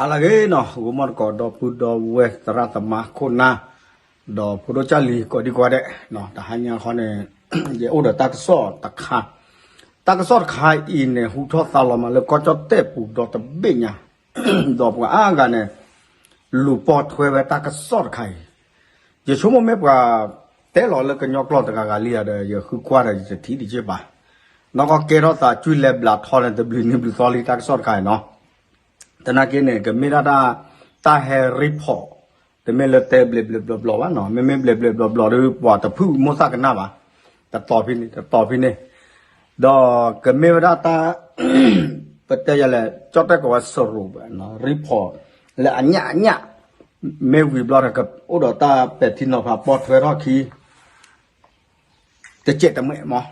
အလၢဂ့ၤနီၤ, ဂီၤမီၢ်တကိး ဒီပုၢ်ဒီဝဲၢ် သရၣ်သမါခိၣ်နၢ် ဒီးဖိဒိၣ်ကၢ်လံၤ ကိးဒံကိးဒဲး, တဟါညါခီန့ၣ် ယအိၣ်ဒီးတၢ်ကစီၣ်တခါ, တၢ်ကစီၣ်တခါအံၤန့ၣ် ဟူထီၣ်သါလီၤမးလၢကီၢ်ကၠီၣ်တဲၣ်ပူၤဒီတဘ့ၣ်ညါ, ဒီးပှၤအါဂၤန့ၣ် လူၤပိာ်ထွဲဝဲတၢ်ကစီၣ်တခါအံၤ, ယဆိကမိၣ်မ့ၢ်ပှၤတဲလီၤလၢကညီကျိာ်တဂၤဂၤလံဧါဒီး ယဃုကွၢ်ဒီးယတထံၣ်တက့ၢ်ဘၣ်, နီၢ်ကီၢ်ကဲထီၣ်သး ကွံာ်လဲၤဘျးထီန့ၣ် တဘျုးနံၤဘျုးသီလံ တၢ်ကစီၣ်တခါအံၤနီၤ, သနာ်က့န့ၣ် ကမ့ၢ်ဒၣ်တၢ် တၢ်ဟဲ report, တမ့ၢ်လၢတဲဘျဲးဘျဲးဘျီဘျီဘၣ်နီၤ, မ့မ့ၢ်ဘျဲးဘျဲးဘျီဘျီဒီး ပှၤတဖုၣ်မိၣ်သၣ်ကနၣ်ဘၣ်, တတီၤဖဲန့ၣ် တတီၤဖဲန့ၣ်, ဒီးကမ့ၢ်ဝဲဒၣ်တၢ် ပတဲယၤလဲၣ် ကၠီၣ်တဲၣ်ကိးဝဲ စရူး report လၢအညၣ်အညၣ်, မ့ၢ်ဝံၤဘျီဒီး ကအိၣ်ဒီးတၢ်ပဲာ်ထံနီၤဖးပိာ်ထွဲထီၣ်ခံ တစဲးတမှဲးမး,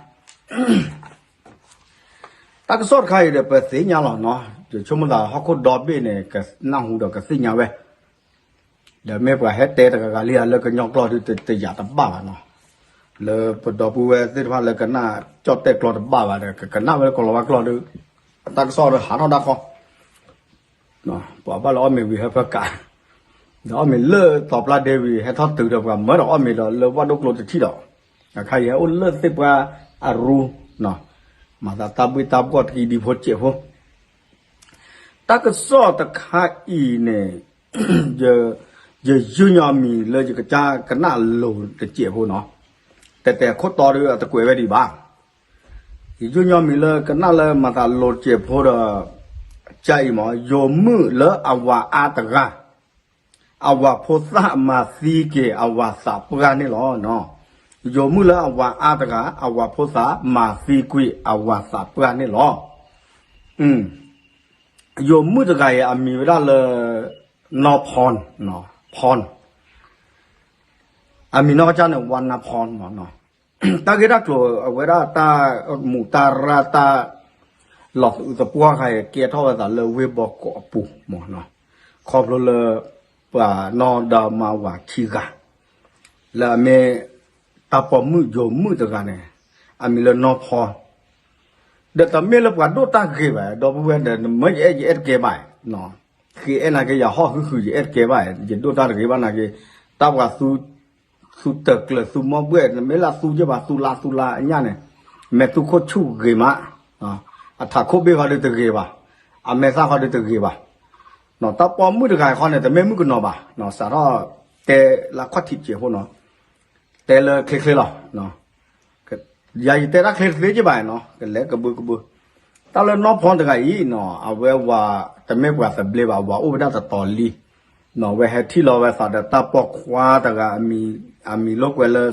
တၢ်ကစီၣ်တခါအံၤဒီး ပသ့ၣ်ညါလီၤနီၤ, ယဆိကမိၣ်သးဟီၣ်ခိၣ်ဒီဘ့ၣ်န့ၣ် ကနၢ်ဟူဒီးကသ့ၣ်ညါဝဲ, ဒီးမ့ၢ်ပှၤဟဲတဲတဂၤဂၤလံဧါ လၢကညီကျိာ်ဒီး တယာ်တဘၣ်ဘၣ်နီၤ, လၢပဒီပုၢ်ဝဲၢ်သ့ၣ်တဖၣ်လၢကနၣ်ကၠီၣ်တဲၣ်ကျိာ်တဘၣ်ဘၣ်ဒီး ကကနၣ်ဝဲလၢကီၢ်လီၤဝါကျိာ်ဒီး တၢ်ကစီၣ်ဒီးဟးထီၣ်ဒၣ်ဃီ ပှၤဘၣ်လၢအီၣ်မ့ၤဝံၤဟဲဖၢကး, ဒီးအီၣ်မ့ၤလၢသီပျၢ်ဒ့ဝံၤ ဟဲထီၣ်တုၤဒီးပှၤမၢဒီးအီၣ်မ့ၤဒီးလၢဝၣ်ဒိၣ်ကျိတထံၣ်ဒီး, အခါအံၤဟဲအိၣ်လၢသ့ၣ်ပှၢ်အရူ, မၤသးတၢ်ဘှ့ၣ်တၢ်ဘှီၣ်တကံဒံဖိစဲးဖိ, တၢ်ကစီၣ်တခါအံၤန့ၣ် ယယုၢ်ညီမံၤလၢယကစၢ်ကနၣ်လိၤတစဲးဖိနီၤ, တဲတဲခိၣ်တီဒီးအတကွဲးဝဲဒံးဘၣ်, ယယုၢ်ညီမံၤလၢကနၣ်လၢမၤသးလိၤတစဲးဖိဒီး ကစၢ်အံၤမး ယိၤမုၣ်လၢအဝၤအါတဂၤ အဝၤဖိသၣ်မၤသံက့ၤအဝၤသးပှၢ်န့ၣ်လီၤ. ယိၤမုၣ်လၢအဝၤအါတဂၤ အဝၤဖိသၣ်မၤသံကွံာ်အဝၤသးပှၢ်န့ၣ်လီၤ. ယိၤမုၣ်တဂၤအံၤအမံၤဝဲဒၣ်လၢ နီၢ်ဖီၣ်, ဖီၣ်, အမံၤနီၢ်ကစၢ်န့ၣ် ဝါနါဖီၣ်မးနီၤ, တၢ်ဂ့ၢ်တၢ်ကျိၤအဝဲဒၣ်တၢ်မူးတၢ်ရၢ်တၢ် လီၤသးအုးသပှၢ်ခါအံၤ ကဲထီၣ်ဝဲသးလၢဝ့ၢ်ဘီကီးအပူၤမးနီၤ, ခီဖျိလၢ ပှၤနီၢ်ဒီမါဝၤခံဂၤ လၢအမ့ၢ် တၢ်ပိာ်မုၣ်ယိၤမုၣ်တဂၤန့ၣ် အမံၤလၢနီၢ်ဖီၣ်, ဒီးတမ့ၢ်လၢပှၤဒိၣ်တၢ်ဂ့ၤဘၣ် ဒီပုၢ်ဝဲၢ်ဒီး နမၢယအဲၣ်ယအဲၣ်တကဲဘၣ်, ဃ့အဲၣ်နာ်က့ ယဟီၣ်ဟုဟု ယအဲၣ်တကဲဘၣ် ယဒိၣ်တၢ်တဂ့ၤဘၣ်နာ်က့, တၢ်ပှၤ သူတၢၢ်ကျၢၤသူမီၢ်ဘှဲၣ် နမ့ၢ်လၢသူယဲၢ်ဘၣ် သူလါသူလါအညၣ်န့ၣ်, မဲာ်သူခိၣ်ဆူၣ်ဂ့ၤမး, အထးခိၣ်ဘ့ၣ်ဃီဒီးတဂ့ၤဘၣ်, အမဲာ်သၣ်ဃီဒီးတဂ့ၤဘၣ်, တၢ်ပိာ်မုၣ်တဂၤအံၤဃီန့ၣ် တမ့ၢ်မုၣ်ကနီၤဘၣ်, စးထီၣ်တဲလၢခီၣ်ထံးစဲးဖိနီၤ, တဲလၢချ့ချ့လီၤ. ယၤယတဲတၢ်ချ့တသ့က့ဘၣ်နီၤ ကလဲၤကဘုကဘု, တၢ်လၢနီၢ်ဖီတဂၤအံၤနီၤ အဝဲဝၤ တမ့ၢ်ပှၤသဘျ့ဘၣ် အဝၤအိၣ်ဝဲဒၣ်တတီၤလံ, နီၤ အဝဲဟဲထံၣ်လီၤဝဲသးဒီးတၢ်ပိာ်ခွါတဂၤ အမံၤလိာ်ကွဲလၢ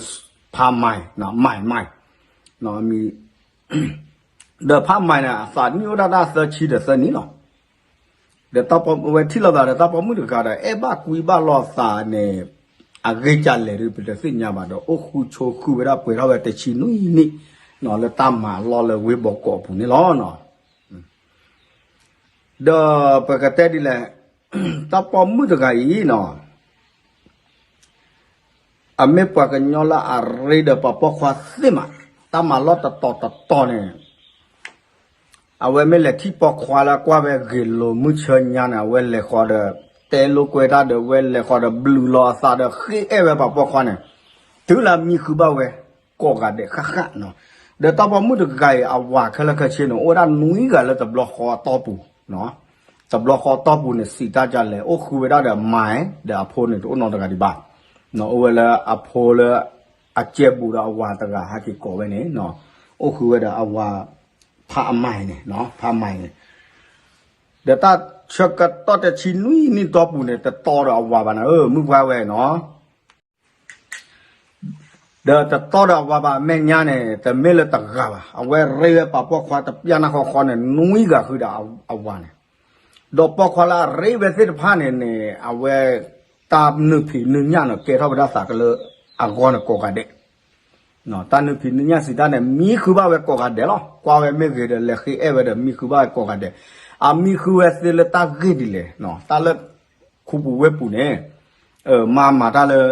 ဖါမၤ, မၤ, မၤ, အမံၤ ဒီးဖါမၤန့ၣ် အသးနံၣ်အိၣ်ဒၣ်တၢ်သၢဆံဒီးသၢနံၣ်လီၤ. ဒီးတၢ်ပိာ်မုၣ်ဝဲထံၣ်လိာ်သးဒီး တၢ်ပိာ်မုၣ်တဂၤဒီး အဲၣ်ဘၣ်ကွံဘၣ်လိာ်သးန့ၣ် အဂ့ၢ်ကလဲၣ်ဒီး ပတသ့ၣ်ညါဘၣ်ဒီး အိၣ်ဃူဆိဃုာ်ဝဲဒၣ်ပှဲၤထီၣ်ဝဲတဆံနွံနံၣ်နီၤ လၢတၢ်မၤလီၢ်လၢဝ့ၢ်ဘီကီးအပူၤန့ၣ်လီၤ. ဒီးပကတဲဒ်လဲၣ်, တၢ်ပိာ်မုၣ်တဂၤအံၤနီၤ အမ့ၢ်ပှၤကညီလၢအရ့ဒီးပှၤပိာ်ခွါသ့မး, တၢ်မၤလီၢ်တတီၤတတီၤန့ၣ် အဝဲမ့ၢ်လဲၤထံၣ်ပိာ်ခွါလၢအကွၢ်ဝဲဂ့ၤလိာ်မုၢ်ဆၢညါန့ၣ် အဝဲလဲၤဃီဒီး တဲလိာ်ကွဲတၢ်ဒီး အဝဲလဲၤဃီဒီးဘျုးလီၤအသးဒီး ဃ့အဲၣ်ဝဲပှၤပိာ်ခွါန့ၣ် တုၤလၢအမံဃုာ်ဘၣ်ဝဲ ကိးဂၤဒဲးဃၣ်ဃၣ်နီၤ. ဒီးတၢ်ပိာ်မုၣ်တဂၤအံၤ အဝၤခဲလၢာ်ခဲဆ့န့ၣ် အိၣ်ဝဲဒၣ်နွံဂၤလၢတဘျီဃီအတီၢ်ပူၤ, တဘျီဃီအတီၢ်ပူၤန့ၣ် စံးတၢ်ဒ်လဲၣ် အိၣ်ဃုာ်ဝဲဒၣ်ဒီးမၤ, ဒီးအဖိန့ၣ် တအိၣ်နီတဂၤဒံးဘၣ်, အိၣ်ဝဲလၢအဖိလၢ အစဲဘူးဒီးအဝၤတဂၤဟဲက့ၤကိးဝဲန့ၣ်, အိၣ်ဃုာ်ဝဲဒီးအဝၤ ဖါအမၤန့ၣ်, ဖါမၤန့ၣ်, ဒီးတၢ်ဆၢကတီၢ်တဆံနွံနံၣ်တီၢ်ပူၤန့ၣ် တတီဒီးအဝၤဘၣ်နၤဧၢ မုၢ်ပှၢ်ဝဲနီၤ. ဒီးတတီဒီးအဝၤဘၣ်အမဲာ်ညါန့ၣ် တမ့ၢ်လၢတဂၤဘၣ်, အဝဲရ့ဝဲပှၤပိာ်ခွါတပျၢ်နၢ်ဃီဃီန့ၣ် နွံဂၤဃုာ်ဒီးအဝၤန့ၣ်, ဒီးပိာ်ခွါလၢအရ့ဝဲသ့ၣ်တဖၣ်န့ၣ်န့ၣ် အဝဲ တၢ်နုာ်ဖံးနုာ်ညၣ်န့ၣ် ကဲထီၣ်ဝဲဒၣ်သးကလၢအဂီၢ်န့ၣ်ကိးဂၤဒဲး တၢ်နုာ်ဖံးနုာ်ညၣ်စံးတၢ်န့ၣ် မံဃုာ်ဘၣ်ဝဲကိးဂၤဒဲးလီၤ. ကွၢ်ဝဲမ့ၢ်ဂ့ၤဒီး လဲၤဃ့အဲၣ်ဝဲဒီး မံဃုာ်ဘၣ်ဝဲကိးဂၤဒဲး, အမံဃုာ်ဝဲသ့လၢတၢ်ဂ့ၢ်ဒ်လဲၣ်, တၢ်လၢ ခူပူၤဝ့ၢ်ပူၤန့ၣ် မၤမၤတၢ်လၢ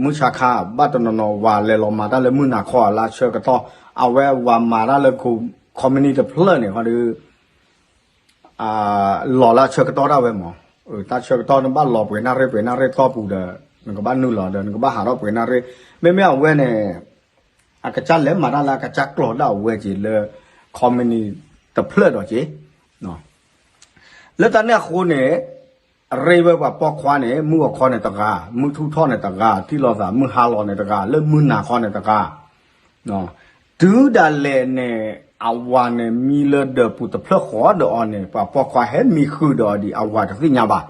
မုၢ်ဆါခါ ဘၣ်တနီၤနီၤ ဝၤလဲၤလီၤမၤတၢ်လၢမုၢ်နၤခီလၢအဆၢကတီၢ်, အဝဲဝၤမၤတၢ်လၢ ခီမနံၣ်တဖျၢၣ်န့ၣ် ခီဒီး လီၤလၢအဆၢကတီၢ်ဒၣ်ဝဲမး တၢ်ဆၢကတီၢ်နဘၣ်လီၤပှဲၤနၣ်ရ့ၣ်ပှဲၤနၣ်ရ့ၣ်တီၢ်ပူၤဒီး နကဘၣ်နုာ်လီၤဒီး နကဘၣ်ဟးထီၣ်ပှဲၤနၣ်ရ့ၣ်. မ့မ့ၢ်အဝဲန့ၣ် အကစၢ်လဲၤမၤတၢ်လၢအကစၢ်ကျိာ်ဒၣ်ဝဲက့ၤလၢ ခီမနံၤတဖျၢၣ်ဒီးက့ၤ လၢတၢ်န့ၣ်အဃိန့ၣ် ရ့ဝဲပှၤပိာ်ခွါန့ၣ် မုၢ်ဂီၤခီန့ၣ်တဂၤ, မုၢ်ထူၣ်ထီၣ်န့ၣ်တဂၤ, ထံၣ်လိာ်သး မုၢ်ဟါလီၤန့ၣ်တဂၤ, လၢမုၢ်နၤခီန့ၣ်တဂၤ တုၤဒၣ်လဲာ်န့ၣ် အဝၤန့ၣ်မံလၢဒၢးပူၤတဖျၢၣ်ဃီဒီးအီၤန့ၣ် ပှၤပိာ်ခွါဟဲမံဃုာ်ဒီးအီၤဒံးအဝၤတသ့ၣ်ညါဘၣ်.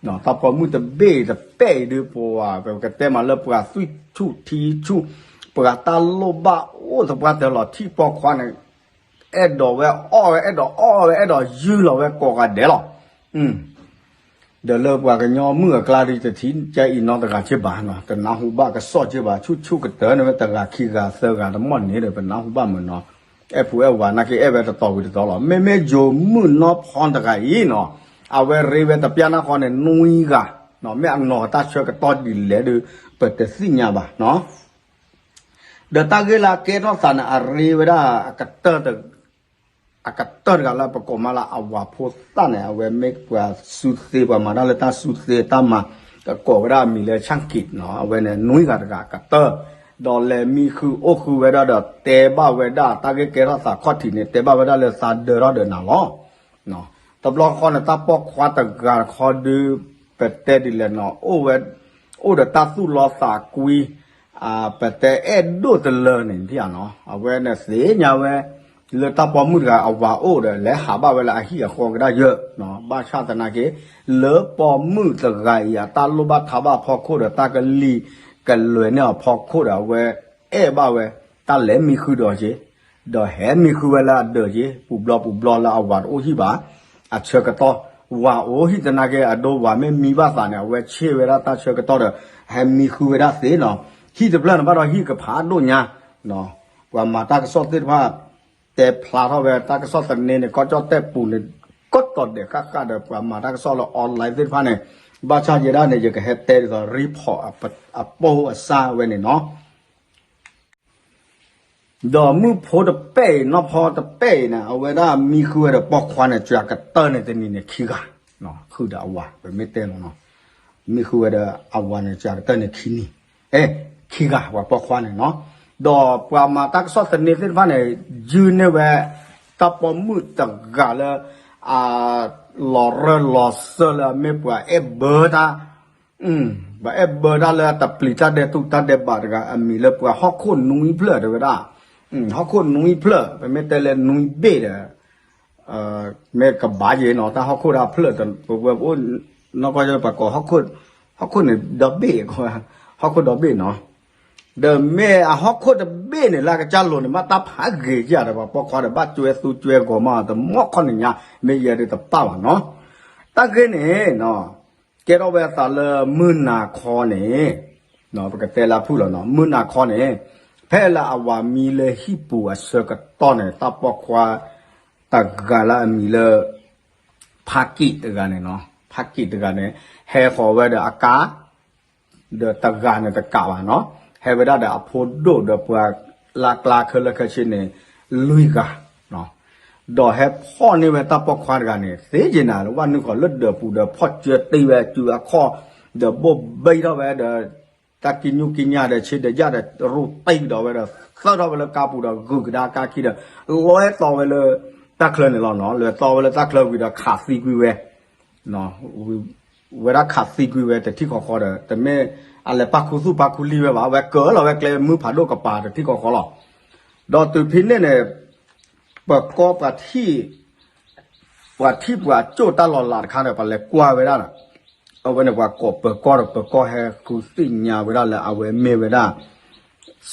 တၢ်ပိာ်မုၣ်တဘ့ၣ်တပဲၣ်အံၤဒုးပဝဲ ပကတဲမးလၢပှၤသွံၣ်ဆူၣ်ထံဆူၣ် ပှၤတၢ်လိၣ်ဘၣ်အိၣ်သပှၢ်တၢၢ်လီၤထံၣ်ပိာ်ခွါန့ၣ် အဲၣ်ဒိးဝဲအီၣ်ဝဲ အဲၣ်ဒိးအီၣ်ဝဲ အဲၣ်ဒိးယုၢ်လီၤဝဲကိးဂၤဒဲးလီၤ. ဒီးလၢပှၤကညီမုၣ်အကျါဒ်တထံၣ်ကၢအံၤနီတဂၤက့ဘၣ်, တနၢ်ဟူဘၣ်ကစီၣ်က့ဘၣ်, ဆူၣ်ဆူၣ်ကတၢၢ်န့ၣ်ဝဲတဂၤခံဂၤသၢဂၤတမီၢ်န့ၣ်ဒီး ပနၢ်ဟူဘၣ်မုာ်နီၤ, အဲၣ်ဖူအဲၣ်ဝၤနာ်က့အဲၣ်ဝဲတတီၤဝံၤတတီၤလီၤ. မ့မ့ၢ်ယိၤမုၣ်နီၢ်ဖီတဂၤအံၤနီၤ, အဝဲရ့ဝဲတပျၢ်နၢ်ဃီန့ၣ် နွံဂၤ, မ့ၢ်အနီၢ်တၢ်ဆၢကတီၢ်ဒ်လဲၣ်ဒီး ပတသ့ၣ်ညါဘၣ်နီၤ. ဒီးတၢ်ဂ့ၢ်လၢအကဲထီၣ်သးန့ၣ် အရ့ဝဲဒၣ် အကတၢၢ်တဂၤလၢပကိးမးလၢအဝၤဖိသၣ်န့ၣ် အဝဲမ့ၢ်ပှၤစုသ့ ပှၤမၤတၢ်လၢတၢ်စုသ့တၢ်မၤ ကကိးဝဲဒၣ်အမံၤလၢ ဆၣ်ကံး နီၤ, အဝဲန့ၣ်နွံဂၤတဂၤအကတၢၢ်, ဒီးလဲၤမံဃုာ်အိၣ်ဃုာ်ဝဲဒၣ်ဒီးတဲဘၣ်ဝဲဒၣ် တၢ်ဂ့ၢ်ကဲထီၣ်သးခီၣ်ထံးန့ၣ် တဲဘၣ်ဝဲဒၣ်လၢသးဒၢထီၣ်ဒီးနၤလီၤ. တဘျီဃီန့ၣ် တၢ်ပိာ်ခွါတဂၤတခီဒုး ပတဲဒ်လဲၣ်နီၤ, အိၣ်ဒီးတၢ်သူၣ်လီသးကွံ ပတဲအဲၣ်ဒိၣ်တလၢန့ၣ် အဝဲန့ၣ်သ့ၣ်ညါဝဲ လၢတၢ်ပိာ်မုၣ်တဂၤအဝၤအိၣ်ဒီး လဲၤဟးဘၣ်ဝဲလၢအဟံၣ်အဃီကဒါယၢၢ်, ဘၣ်ဆၣ်သနာ်က့ လၢပိာ်မုၣ်တဂၤအံၤ အတၢ်လိၣ်ဘၣ်ထးဘၣ်ဖီခိၣ်ဒီးတၢ်ကလံၤကလဲၤန့ၢ်အဖီခိၣ်ဒီး အဝဲအဲၣ်ဘၣ်ဝဲ တၢ်လဲၤမံဃုာ်ဒီးက့ ဒီးဟဲမံဃုာ်ဝဲလၢအဒၢးက့ ပူၤဘျီပူၤဘျီလၢအဝၤတအိၣ်ဟံၣ်ဘၣ်, အဆၢကတီၢ် ဝၤအိၣ်ဟံၣ်သနာ်က့ အဒိဝၤမ့ၢ်မံဘၣ်သးန့ၣ် အဝဲဆ့ၣ်ဝဲဒၣ်တၢ်ဆၢကတီၢ်ဒီး ဟဲမံဃုာ်ဝဲဒၣ်သ့နီၤ, ဟံၣ်တဖျၢၣ်န့ၣ်ဘၣ်ဒီးဟံၣ်ကဖးဒိၣ်ညါ, ပှၤမၤတၢ်ကစီၣ်သ့ၣ်တဖၣ် တဲဖျါထီၣ်ဝဲတၢ်ကစီၣ်သန့န့ၣ် ကီၢ်ကၠီၣ်တဲၣ်ပူၤန့ၣ် ကီၢ်တီၤဒဲးဃၣ်ဃၣ်ဒီး ပှၤမၤတၢ်ကစီၣ်လၢ online သ့ၣ်တဖၣ်န့ၣ်, ဘၣ်ဆၣ်ယဲဒၣ်န့ၣ် ယကဟဲတဲဒ်သိး report အပိၢ်အစၢ်ဝဲန့ၣ်နီၤ. ဒီးမုၣ်ဖိတပဲၣ်အံၤ နီၢ်ဖီတပဲၣ်အံၤန့ၣ် အဝဲဒၣ်မံဃုာ်ဝဲဒီးပိာ်ခွါန့ၣ် စှၤကတၢၢ်န့ၣ်တနံၤန့ၣ်ခံဂၤ, ဃုာ်ဒီးအဝၤ ပမ့ၢ်တဲလီၤနီၤ, မံဃုာ်ဝဲဒီးအဝၤန့ၣ် စှၤကတၢၢ်န့ၣ်ခံနံၤ, အဲ ခံဂၤ ပှၤပိာ်ခွါန့ၣ်နီၤ, ဒီးပှၤမၤတၢ်ကစီၣ်သန့သ့ၣ်တဖၣ်န့ၣ် ယုၢ်န့ၢ်ဝဲ တၢ်ပိာ်မုၣ်တဂၤလၢ အ လီၤရၢၢ်လီၤစၢၢ်လၢအမ့ၢ်ပှၤအဲၣ်ဘၢတၢ် ပှၤအဲၣ်ဘၢတၢ်လၢအတပျံၤတၢ်ဒဲးတူၢ်တၢ်ဒဲးဘးတဂၤ အမံၤလၢပှၤဟီၣ်ခိၣ်နွံဖျၢၣ်တဲဝဲဒၣ်, ဟီၣ်ခိၣ်နွံဖျၢၣ် ပမ့ၢ်တဲလၢနွံဘ့ၣ်ဒီး မ့ၢ်ကဘၣ်ယဲနီၤ တၢ်ဟီၣ်ခိၣ်တၢ်ဖျၢၣ် ပဝဲပအိၣ် နီၢ်ကီၢ်ပှၤကိး ဟီၣ်ခိၣ်န့ၣ်ဒီဘ့ၣ်, ဟီၣ်ခိၣ်ဒီဘ့ၣ်နီၤ, ဒီးမ့ၢ်အဟီၣ်ခိၣ်တဘ့ၣ်န့ၣ် လၢအကစၢ်လိၤန့ၣ် ဘၣ်တၢ်ဖးဂ့ၤယၤဒီး ပှၤပိာ်ခွါဒီး ဘၣ်ကွဲသူကွဲဂီၤမး တမီၢ်ခီၣ်နံၤညါ မ့ၢ်ယဲဒုးတပၣ်ဘၣ်နီၤ, တၢ်ဂ့ၢ်န့ၣ် ကဲထီၣ်ဝဲအသးလၢမုၢ်နၤခီန့ၣ် ပကတဲလၢအဖုၣ်လီၤနီၤ မုၢ်နၤခီန့ၣ် ဖဲလၢအဝၤမံလၢဟံၣ်ပူၤအဆၢကတီၢ်န့ၣ် တၢ်ပိာ်ခွါတဂၤလၢအမံၤလၢ ဖးကံးတဂၤန့ၣ်နီၤ ဖးကံးတဂၤန့ၣ် ဟဲဃီၤဝဲဒီးအကါ ဒီးတဂၤန့ၣ်တကးဘၣ်နီၤ ဟဲဝဲဒၣ်ဒီးအဖိဒိၣ်ဒီးပှၤလၢကျါခဲလၢာ်ခဲဆ့န့ၣ် လွံၢ်ဂၤ ဒီးဟဲဖီၣ်န့ၢ်ဝဲတၢ်ပိာ်ခွါတဂၤန့ၣ် သ့က့ၤနၤလၢဝဲနုာ်ဃီၤလၢဒၢးပူၤဒီးဖီၣ်ကၢတ့ၢ်ဝဲအစုအခီၣ် ဒီးဘိၣ်ဘံထီၣ်ဝဲဒီး တၢ်ကံညူၣ်ကံညၣ်ဒီးဆ့ဒီးယၣ်ဒီးရူၢ်တ့ၢ်ဒီးဝဲဒီး သၢထီၣ်ဝဲလၢကါပူၤဒီးဂုာ်ကဒါကါခံဒီး လဲၤတီဝဲလၢတၢ်ချၢန့ၣ်လီၤနီၤ လဲၤတီဝဲလၢတၢ်ချၢဝံၤဒီးခးသံကွံာ်ဝဲ ဝဲဒၣ်ခးသံကွံာ်ဝဲတထံၣ်ဃီဃီဒီး တမ့ၢ်အလဲၤပာ်ခူသူၣ်ပာ်ခူလံဝဲဘၣ် အဝဲကၢလီၤဝဲကျဲမုၢ်ဖးဒိၣ်ကပၤတထံၣ်ဃီဃီလီၤ. ဒီးတုၤဖဲန့ၣ်န့ၣ် ပၢၤကီၢ်ပှၤထံၣ် ပှၤထံၣ်ပှၤကၠိၣ်တၢ်လီၤလးတခါဒီး ပှၤလဲၤကွၢ်ဝဲဒၣ်ဒီး အဝဲန့ၣ်ပှၤကိးပၢၤကီၢ်ဒီး ပၢၤကီၢ်ဟဲဃုသ့ၣ်ညါဝဲဒၣ်လၢအဝဲမ့ၢ်ဝဲဒၣ်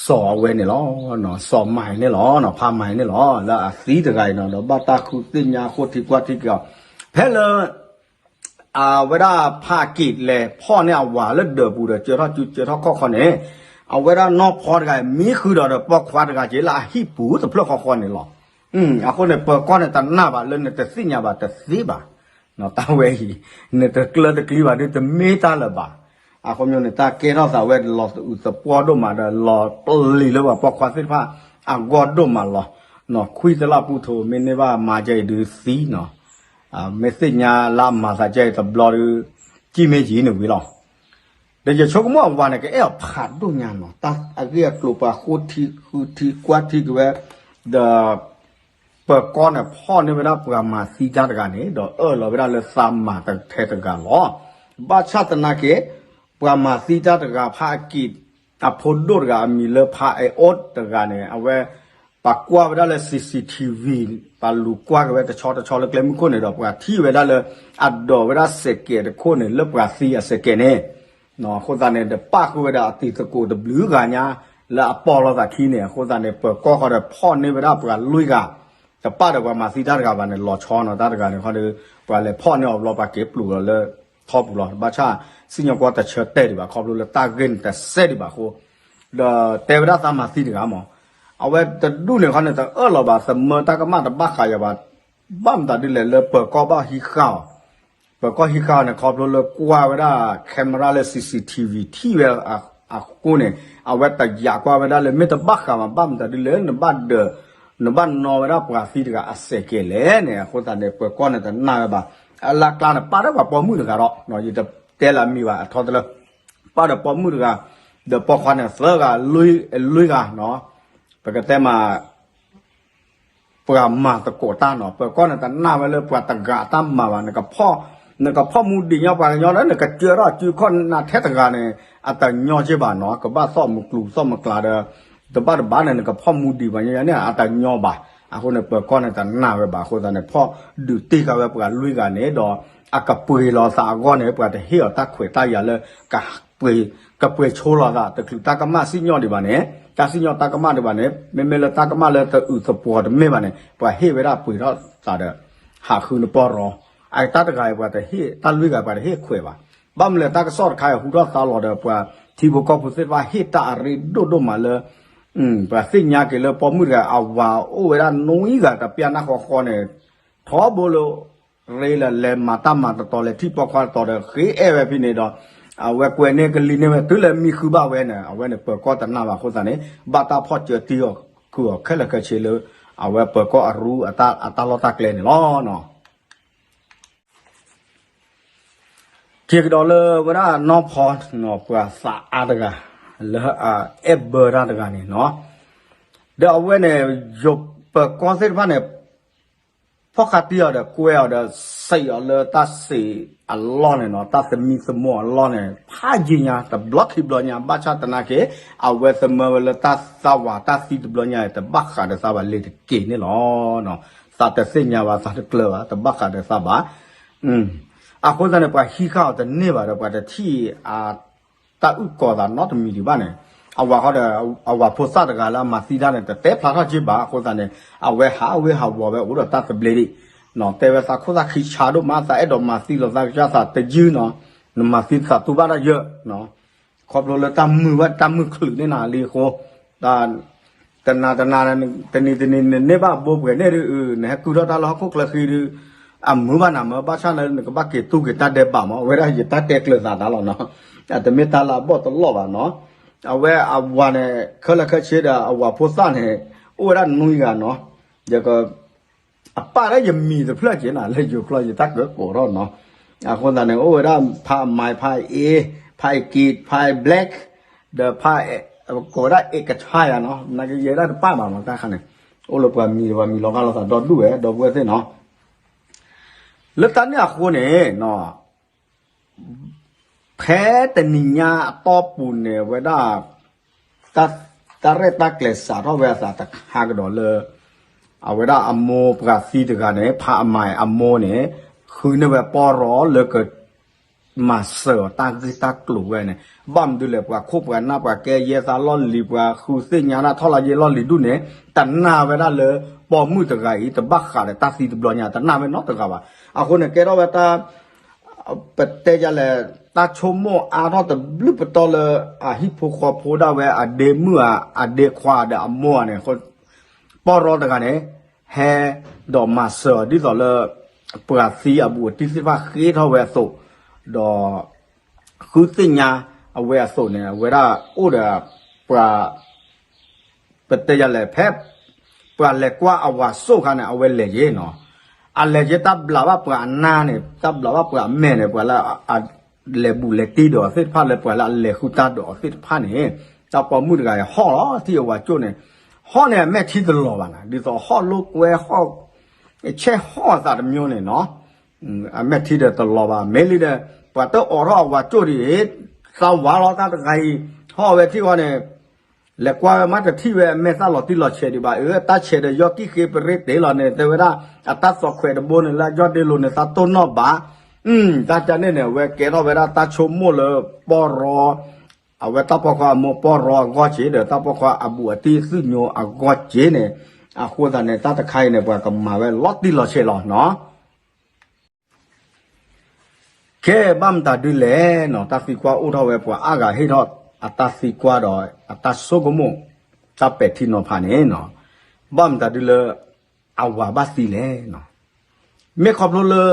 စီၤအဝဲန့ၣ်လီၤ. စီၤမၤန့ၣ်လီၤ ဖးမၤန့ၣ်လီၤ လၢအသံတဂၤအံၤနီၤ ဒီးဘၣ်တၢ်ဃုသ့ၣ်ညါဃိထံကွၢ်ထံက့ၤအီၤ ဖဲလၢ အဝဲဒၣ်ဖးက့ၤလဲၤဖီၣ်န့ၢ်အဝၤလၢဒၢးပူၤဒီး ကၢထီၣ်စုကၢထီၣ်ခီၣ်ခီန့ၣ် အဝဲဒၣ်နီၢ်ဖီတဂၤအံၤ မံဃုာ်ဒီးဒီးပိာ်ခွါတဂၤက့ၤလၢအဟံၣ်ပူၤတဖျၢၣ်ဃီဃီန့ၣ်လီၤ. အဃိန့ၣ် ပၢၤကီၢ်န့ၣ်တနာ်ဘၣ်လၢနတသ့ၣ်ညါဘၣ်တသ့ဘၣ် တၢ်ဝဲအံၤ နတကျၢတကျံဘၣ်ဒီးတမ့ၢ်တၢ်လၢၤဘၣ်. အဃိန့ၣ် တၢ်ကဲထီၣ်သးဝဲလီၤသးအုးသပှီၢ်ဒိၣ်မးဒီး လီၤပျံၤလၢပှၤပိာ်ခွါသ့ၣ်တဖၣ်အဂီၢ်ဒိၣ်မးလီၤ. ခွံသလၢပူၤထိး မ့ၢ်န့ၢ်ဘၣ်မၤကဲအံၤဒုးသံနီၤ မ့ၢ်သ့ၣ်ညါလၢအမၤသးကဲအံၤတဘျီဒီး ကံၢ်မ့ၢ်ယံၤန့ၣ်ဝံၤလီၤ. ဒီးယဆိကမိၣ်အဝၤန့ၣ် ကအဲၣ်အီၤဖးဒိၣ်ညါနီၤ, တၢ်အဂ့ၢ်အကျိၤပှၤဃိထံဃုထံကွၢ်ထံက့ၤဝဲ, ဒီး ပၢၤကီၢ်န့ၣ်ဖီၣ်န့ၢ်ဝဲဒၣ်ပှၤမၤသံတၢ်တဂၤန့ၣ် ဒီးအၢၣ်လီၤဝဲဒၣ်လၢသးမၤတထဲတဂၤလီၤ. ဘၣ်ဆၣ်သနာ်က့ ပှၤမၤသံတၢ်တဂၤဖးအက့ၤ အဖိဒိၣ်တဂၤအမံၤလၢဖးအဲၣ်အိၣ်တဂၤန့ၣ် အဝဲ ပှၤကွၢ်ဝဲဒၣ်လၢ CCTV ပှၤလူၤကွၢ်က့ၤဝဲတဆီတဆီလၢကျဲမုၢ်ခိၣ်န့ၣ်ဒီး ပှၤထံၣ်ဝဲဒၣ်လၢ အဒိးဝဲဒၣ်စဲးကဲးတခိၣ်န့ၣ် လၢပှၤသံအစဲးကဲးန့ၣ် အဃိသတးန့ၣ် ဒီးပၣ်ဃုာ်ဝဲဒၣ်အတံၤသကိးတဘျုးဂၤညါ လၢအပိာ်လိာ်သးခံန့ၣ် အဃိသတးန့ၣ် ပၢၤကီၢ်ဃီဒီးဖီၣ်န့ၢ်ဝဲဒၣ်ပှၤလွံၢ်ဂၤ, တပၣ်ဒီးပှၤမၤသံတၢ်တဂၤဘၣ်န့ၣ် လီၤဆီနီၤ တၢ်တဂၤန့ၣ်ဃီဒီး ပှၤလဲၤဖီၣ်န့ၢ်အီၤဘျီ ပှၤက့ၤပျိာ်လီၤလၢထီပူၤလီၤ. ဘၣ်ဆၣ်စံၣ်ညီၣ်ကွီၢ်တဆၢတဲာ်ဒံးဘၣ် ခီဖျိလၢတၢ်ဂ့ၢ်န့ၣ်တစဲးဒံးဘၣ်အဃိ ဒီးတဲဝဲဒၣ်သးမၤသံတဂၤမး, အဝဲတဒူၣ်န့ၣ်ခီန့ၣ် တအၢၣ်လီၤဘၣ် သမၢတၢ်ကမၣ်တဘၣ်ဃးယၤဘၣ်, ဘၣ်မတၤဒ်လဲၣ်လၢပၢၤကီၢ်ဘၣ်ဟံးဃာ်အီၤ ပၢၤကီၢ်ဟံးဃာ်အီၤန့ၣ် ခီဖျိလၢကွၢ်ဝဲဒၣ် camera လၢ CCTV ထံၣ်ဝဲအဃိန့ၣ် အဝဲတယာ်ကွၢ်ဝဲဒၣ်လၢမ့ၢ်တဘၣ်ဃးမး ဘၣ်မတၤဒ်လဲၣ် နဘၣ်ဒၢး နဘၣ်နီၣ်ဝဲဒၣ်ပှၤသံတဂၤအစဲးကဲးလဲၣ်န့ၣ် အဃိသတးန့ၣ် ပၢၤကီၢ်န့ၣ်တနာ်ဝဲဘၣ်. အလၢကျါန့ၣ် ပၣ်ဒီးပှၤပိာ်မုၣ်တဂၤဒီး ယတတဲလၢအမံၤဘၣ် အထီတလၢ ပၣ်ဒီးပိာ်မုၣ်တဂၤ ဒီးပိာ်ခွါန့ၣ်သၢဂၤ လွံၢ်ဂၤနီၤ ပကတဲမး ပှၤမၤသကိးတၢ်နီၤ ပၢၤကီၢ်န့ၣ်တနာ်ဝဲလၢပှၤတဂၤအတၢ်မၤဘၣ် နကဖီၣ်မူဒံးညီပှၤကညီဒီး နကစၢထီၣ်စုခီၣ်နးထဲတဂၤန့ၣ် အတညီက့ဘၣ်နီၤ ကဘၣ်သီၣ်မူကျူသီၣ်မူကျးဒီး တဘၣ်တဘၣ်န့ၣ် နကဖီၣ်မူဒံးပှၤညီညီန့ၣ် အတညီဘၣ်. အဃိန့ၣ် ပၢၤကီၢ်န့ၣ်တနာ်ဝဲဘၣ်အဃိသတးန့ၣ် ဖီၣ်ဒုးတ့ၢ်ဃာ်ဝဲပှၤလွံၢ်ဂၤန့ၣ်ဒီး အကပှ့ၤလီၤသးအဂီၢ်န့ၣ် ပှၤတဟ့ၣ်အီၤတၢ်ခွဲးတၢ်ယာ်လၢ ကပှ့ၤဆိလီၤသး တချုးတၢ်ကမၣ်စံၣ်ညီၣ်ဒံးဘၣ်န့ၣ် တၢ်စံၣ်ညီၣ်တၢ်ကမၣ်ဒံးဘၣ်န့ၣ် မ့မ့ၢ်လၢတၢ်ကမၣ်လၢတအုးသပှီၤတမ့ၢ်ဘၣ်န့ၣ် ပှၤဟ့ၣ်ဝဲဒၣ်ပှ့ၤထီၣ်သးဒီး ဟးဃုနပီၢ်ရီ အတၢ်တဂၤအံၤပှၤတဟ့ၣ် တၢ်လွံၢ်ဂၤ ပှၤတဟ့ၣ်ခွဲးဘၣ်. ဘၣ်မနုၤလဲၣ် တၢ်ကစီၣ်တခါအံၤဟူထီၣ်သါလီၤဒီး ပှၤထံဖိကီၢ်ဖိသ့ၣ်တဖၣ်ဟ့ၣ်တၢ်အရ့ဒိၣ်ဒိၣ်မးလၢ ပှၤသ့ၣ်ညါက့ၤလၢပိာ်မုၣ်တဂၤ အဝၤအိၣ်ဝဲဒၣ်နွံဂၤတပျၢ်နၢ်ဃီဃီန့ၣ် ထီဘိလၢ ရ့လၢလဲၤမၤတၢ်မၤတတီၤ လဲၤထံၣ်ပိာ်ခွါတတီၤဒီး ဃ့အဲၣ်ဝဲဖဲန့ၣ်ဒီး အဝဲကွဲးန့ၢ်ကလံၤန့ၢ်ဝဲ တုၤလဲၤမံဃုဘၣ်ဝဲန့ၣ် အဝဲန့ၣ်ပၢၤကီၢ်တနာ်ဘၣ်အဃိသတးန့ၣ် ဘၣ်တၢ်ဖီၣ်စၢၤတ့ၢ်အီၤ ဃုာ်အီၤခဲလၢာ်ခဲဆ့လၢ အဝဲပၢၤကီၢ်အရူအတၢ်လီၢ်တၢ်ကျဲန့ၣ်လီၤ. က့ၤကဒီးလၢဝဲဒၣ်နီၢ်ဖီ ပှၤသးအါတဂၤ လၢအအဲၣ်ဘၢတၢ်တဂၤန့ၣ်နီၤ ဒီးအဝဲန့ၣ် ယိၤပၢၤကီၢ်သ့ၣ်တဖၣ်န့ၣ် ဖီၣ်ဃာ်တံၢ်အီၤဒီးကွဲအီၤဒီး စံးအီၤလၢတၢ်စံးအလီၢ်န့ၣ်နီၤ တၢ်သမံသမိးအလီၢ်န့ၣ် ဖးယံာ်ညါ တဘျီခံဘျီညါ ဘၣ်ဆၣ်သနာ်က့ အဝဲသမၢဝဲလၢတၢ်သးဝးတၢ်သံတဘျီညါ တဘၣ်ဃးဒီးသးဘၣ်လ့ၤတက့ၤန့ၣ်လီၤ. သးတသ့ၣ်ညါဘၣ် သးတကျၢၤဘၣ် တဘၣ်ဃးဒီးသးဘၣ် အဃိသတးန့ၣ် ပှၤဟံးဃာ်အီၤတန့ၢ်ဘၣ်ဒီး ပှၤတထံၣ်အ တၢ်အုၣ်ကီၤသးနီတမံၤဒံးဘၣ်န့ၣ် အဝၤဃီဒီး အဝၤဖိသၣ်တဂၤလၢအမၤသံတၢ်န့ၣ် တတဲဖျါထီၣ်က့ဘၣ် အဃိသတးန့ၣ် အဝဲဟးဝ့ၢ်ဟးဝီၤဝဲအိၣ်ဒီးတၢ်သဘျ့ဒံး တဲဝဲသးခိၣ်သၣ်ခံဆါဒိၣ်မး သးအဲၣ်ဒိးမၤသံလီၤသးကစၢ်သးတယုၢ်နီၤ နမၤသံသးတူၢ်ဘၣ်တၢ်ယၢၢ် ခီဖျိလၢတၢ်မုာ်ဝဲတၢ်မုာ်ချုးန့ၣ်နၤလံအဃိ တနၤတနၤ တနံၤတနံၤနန့ၢ်ဘၣ်ဘိပှဲၤန့ၣ်ဒီး နဟဲကုၢ်ထီၣ်တၢ်လၢဟီၣ်ခိၣ်ချၢဃံဒီး အမုာ်ဘၣ်နၤမၢ ဘၣ်ဆၣ်လၢနကဘၣ်က့ၤတူၢ်က့ၤတၢ်ဒဲးဘးမး အဝဲဒၣ်ယတၢ်တဲကျၢၤသးတၢ်လီၤနီၤ အတမ့ၢ်တၢ်လၢအဘီၣ်တလီၢ်ဘၣ်နီၤ အဝဲအဝၤန့ၣ် ခဲလၢာ်ခဲဆ့ဒီးအဝၤဖိသၣ်န့ၣ် အိၣ်ဝဲဒၣ်နွံဂၤနီၤ ယက အပၢ်လၢယမံၤတဖျၢၣ်က့ၤနၤ လၢယိၤကျိာ်ယတၢ်ကၢကိးထီၣ်နီၤ အဃိသတးန့ၣ် အိၣ်ဝဲဒၣ်ဖးအမၤ ဖးအ့ ဖးအ့က့ ဖးအ့ black ဒီးဖး ကိးဝဲဒၣ်အ့ကဆါယၤနီၤ နာ်က့ယဲဒၣ်တပၢ်ဘၣ်မးတၢ်ခါန့ၣ် အိၣ်လၢပှၤမံၤဒီးပှၤမံၤလီၤဂာ်လိာ်သးဒီဒူၣ်ဝဲ ဒီပုၢ်ဝဲၢ်သ့ၣ်နီၤ လၢတၢ်န့ၣ်အဃိန့ၣ် ဖဲတနံၤညါအတီၢ်ပူၤန့ၣ် အဝဲဒၣ် တၢ်ရဲၣ်တၢ်ကျဲၤစးထီၣ်ဝဲအသးတခါကဒီးလၢ အဝဲဒၣ်အမိၢ်ပှၤသံတဂၤန့ၣ် ဖးအမၤအမိၢ်န့ၣ် ဃုန့ၢ်ဝဲပီၢ်ရီလၢက မၤစၢၤအီၤတၢ်ဂ့ၢ်တၢ်ကျိၤဝဲန့ၣ် ဘၣ်မနုၤလဲၣ် ပှၤခိၣ်ပှၤနၢ်ပှၤကဲယဲသးလီၢ်လံၤ ပှၤဃုသ့ၣ်ညါတၢ်ထီၣ်လီၤယဲလီၢ်လံၤဒူၣ်န့ၣ် တနာ်ဝဲဒၣ်လၢ ပိာ်မုၣ်တဂၤအံၤ တဘၣ်ဃးဒီးတၢ်သံတဘျီညါ တနာ်ဝဲနီတဂၤဘၣ်. အဃိန့ၣ် ကဲထီၣ်ဝဲတၢ် ပတဲယလဲၣ် တၢ်ဆိကမိၣ်အါထီၣ်တဘျုးပတီၢ်လၢ အဟံၣ်ဖိဃီဖိဒၣ်ဝဲအဒ့မုၣ်ဧါ အဒ့ခွါဒီးအမိၢ်ဧါန့ၣ် ပီၢ်ရီတဂၤန့ၣ် ဟဲဒီးမၤစၢၤအီၤဒ်သိးလၢ ပှၤသံအဘူးအတံၢ်သ့ၣ်တဖၣ်ဃ့ထီၣ်ဝဲအသိး, ဒီး ဃုသ့ၣ်ညါအဝဲအသိးန့ၣ် အဝဲဒၣ်အိၣ်ဒီးပှၤ ပတဲယလဲၣ် ဖဲ ပှၤလဲၤကွၢ်အဝၤစိၣ်ခါန့ၣ် အဝဲလဲၤယ့ၣ်နီၤ, အလဲၤယ့ၣ်တၢ်ဘျးဘၣ်ပှၤအနါန့ၣ် တၢ်ဘျးဘၣ်ပှၤအမဲာ်န့ၣ် ပှၤလၢအ လဲၤဘူးလဲၤတံၢ်ဒီးအီၤသ့ၣ်တဖၣ် လၢပှၤလၢအလဲၤဃုတၢ်ဒီးအီၤသ့ၣ်တဖၣ်န့ၣ်, တၢ်ပိာ်မုၣ်တဂၤအံၤဟီၣ်လီၤထံၣ်အဝၤကၠိၣ်န့ၣ်, ဟီၣ်န့ၣ်အမဲာ်ထံတလီၤဘၣ်နၤ, ဒ်သိးဟီၣ်လိာ်ကွဲဟီၣ်, ဆဲးဟီၣ်အသးတမျိုးန့ၣ်နီၤ, အမဲာ်ထံဒီးတလီၤဘၣ် မ့ၢ်လံဒီး, ပှၤတအိးထီၣ်အဝၤကၠိၣ်ဒံး, သးဝးလီၤတၢ်တဂၤအံၤ, ဟီၣ်ဝဲထံၣ်ဃီန့ၣ် လဲၤကွၢ်ဝဲမးတထံၣ်ဝဲအမဲာ်သၣ်လီၤတံၢ်လီၤဆဲးဒံးဘၣ်, အၢ တၢ်ဆဲးဒီးယီၢ်ကံၣ်ဃ့ပရ့တ့ၢ်လီၤန့ၣ် တဲဝဲဒၣ်, အတၢ်သီၣ်ခွဲးတဘိန့ၣ်လၢအယီၢ်ဒ့လိၤန့ၣ် သးတိၢ်နီၣ်ဘၣ်, တၢ်ကန့ၣ်န့ၣ် အဝဲကဲထီၣ်ဝဲဒၣ်တၢ်ဆိကမိၣ်လၢပီၢ်ရီ, အဝဲတၢ်ပိာ်ခွါအမိၢ်ပီၢ်ရီအဂီၢ်က့ၤဒီး တၢ်ပိာ်ခွါအဘူးအတံၢ်သုၣ်ညိအဂီၢ်က့ၤန့ၣ်, အဃိသတးန့ၣ် တၢ်တခါအံၤန့ၣ် ပှၤကမၤဝဲလီၤတံၢ်လီၤဆဲးလီၤနီၤ. ကဲဘၣ်မတၤဒုလဲၣ်နီၤ, တၢ်သံကွၢ်အိၣ်ထီၣ်ဝဲ ပှၤအါဂၤဟ့ၣ်ထီၣ်အတၢ်သံကွၢ်ဒီးအတၢ်ဆိကမိၣ်, တၢ်ပဲာ်ထံနီၤဖးန့ၣ်, ဘၣ်မတၤဒုလၢ အဝၤဘၣ်သံလဲၣ်, မ့ၢ်ခီဖျိလၢ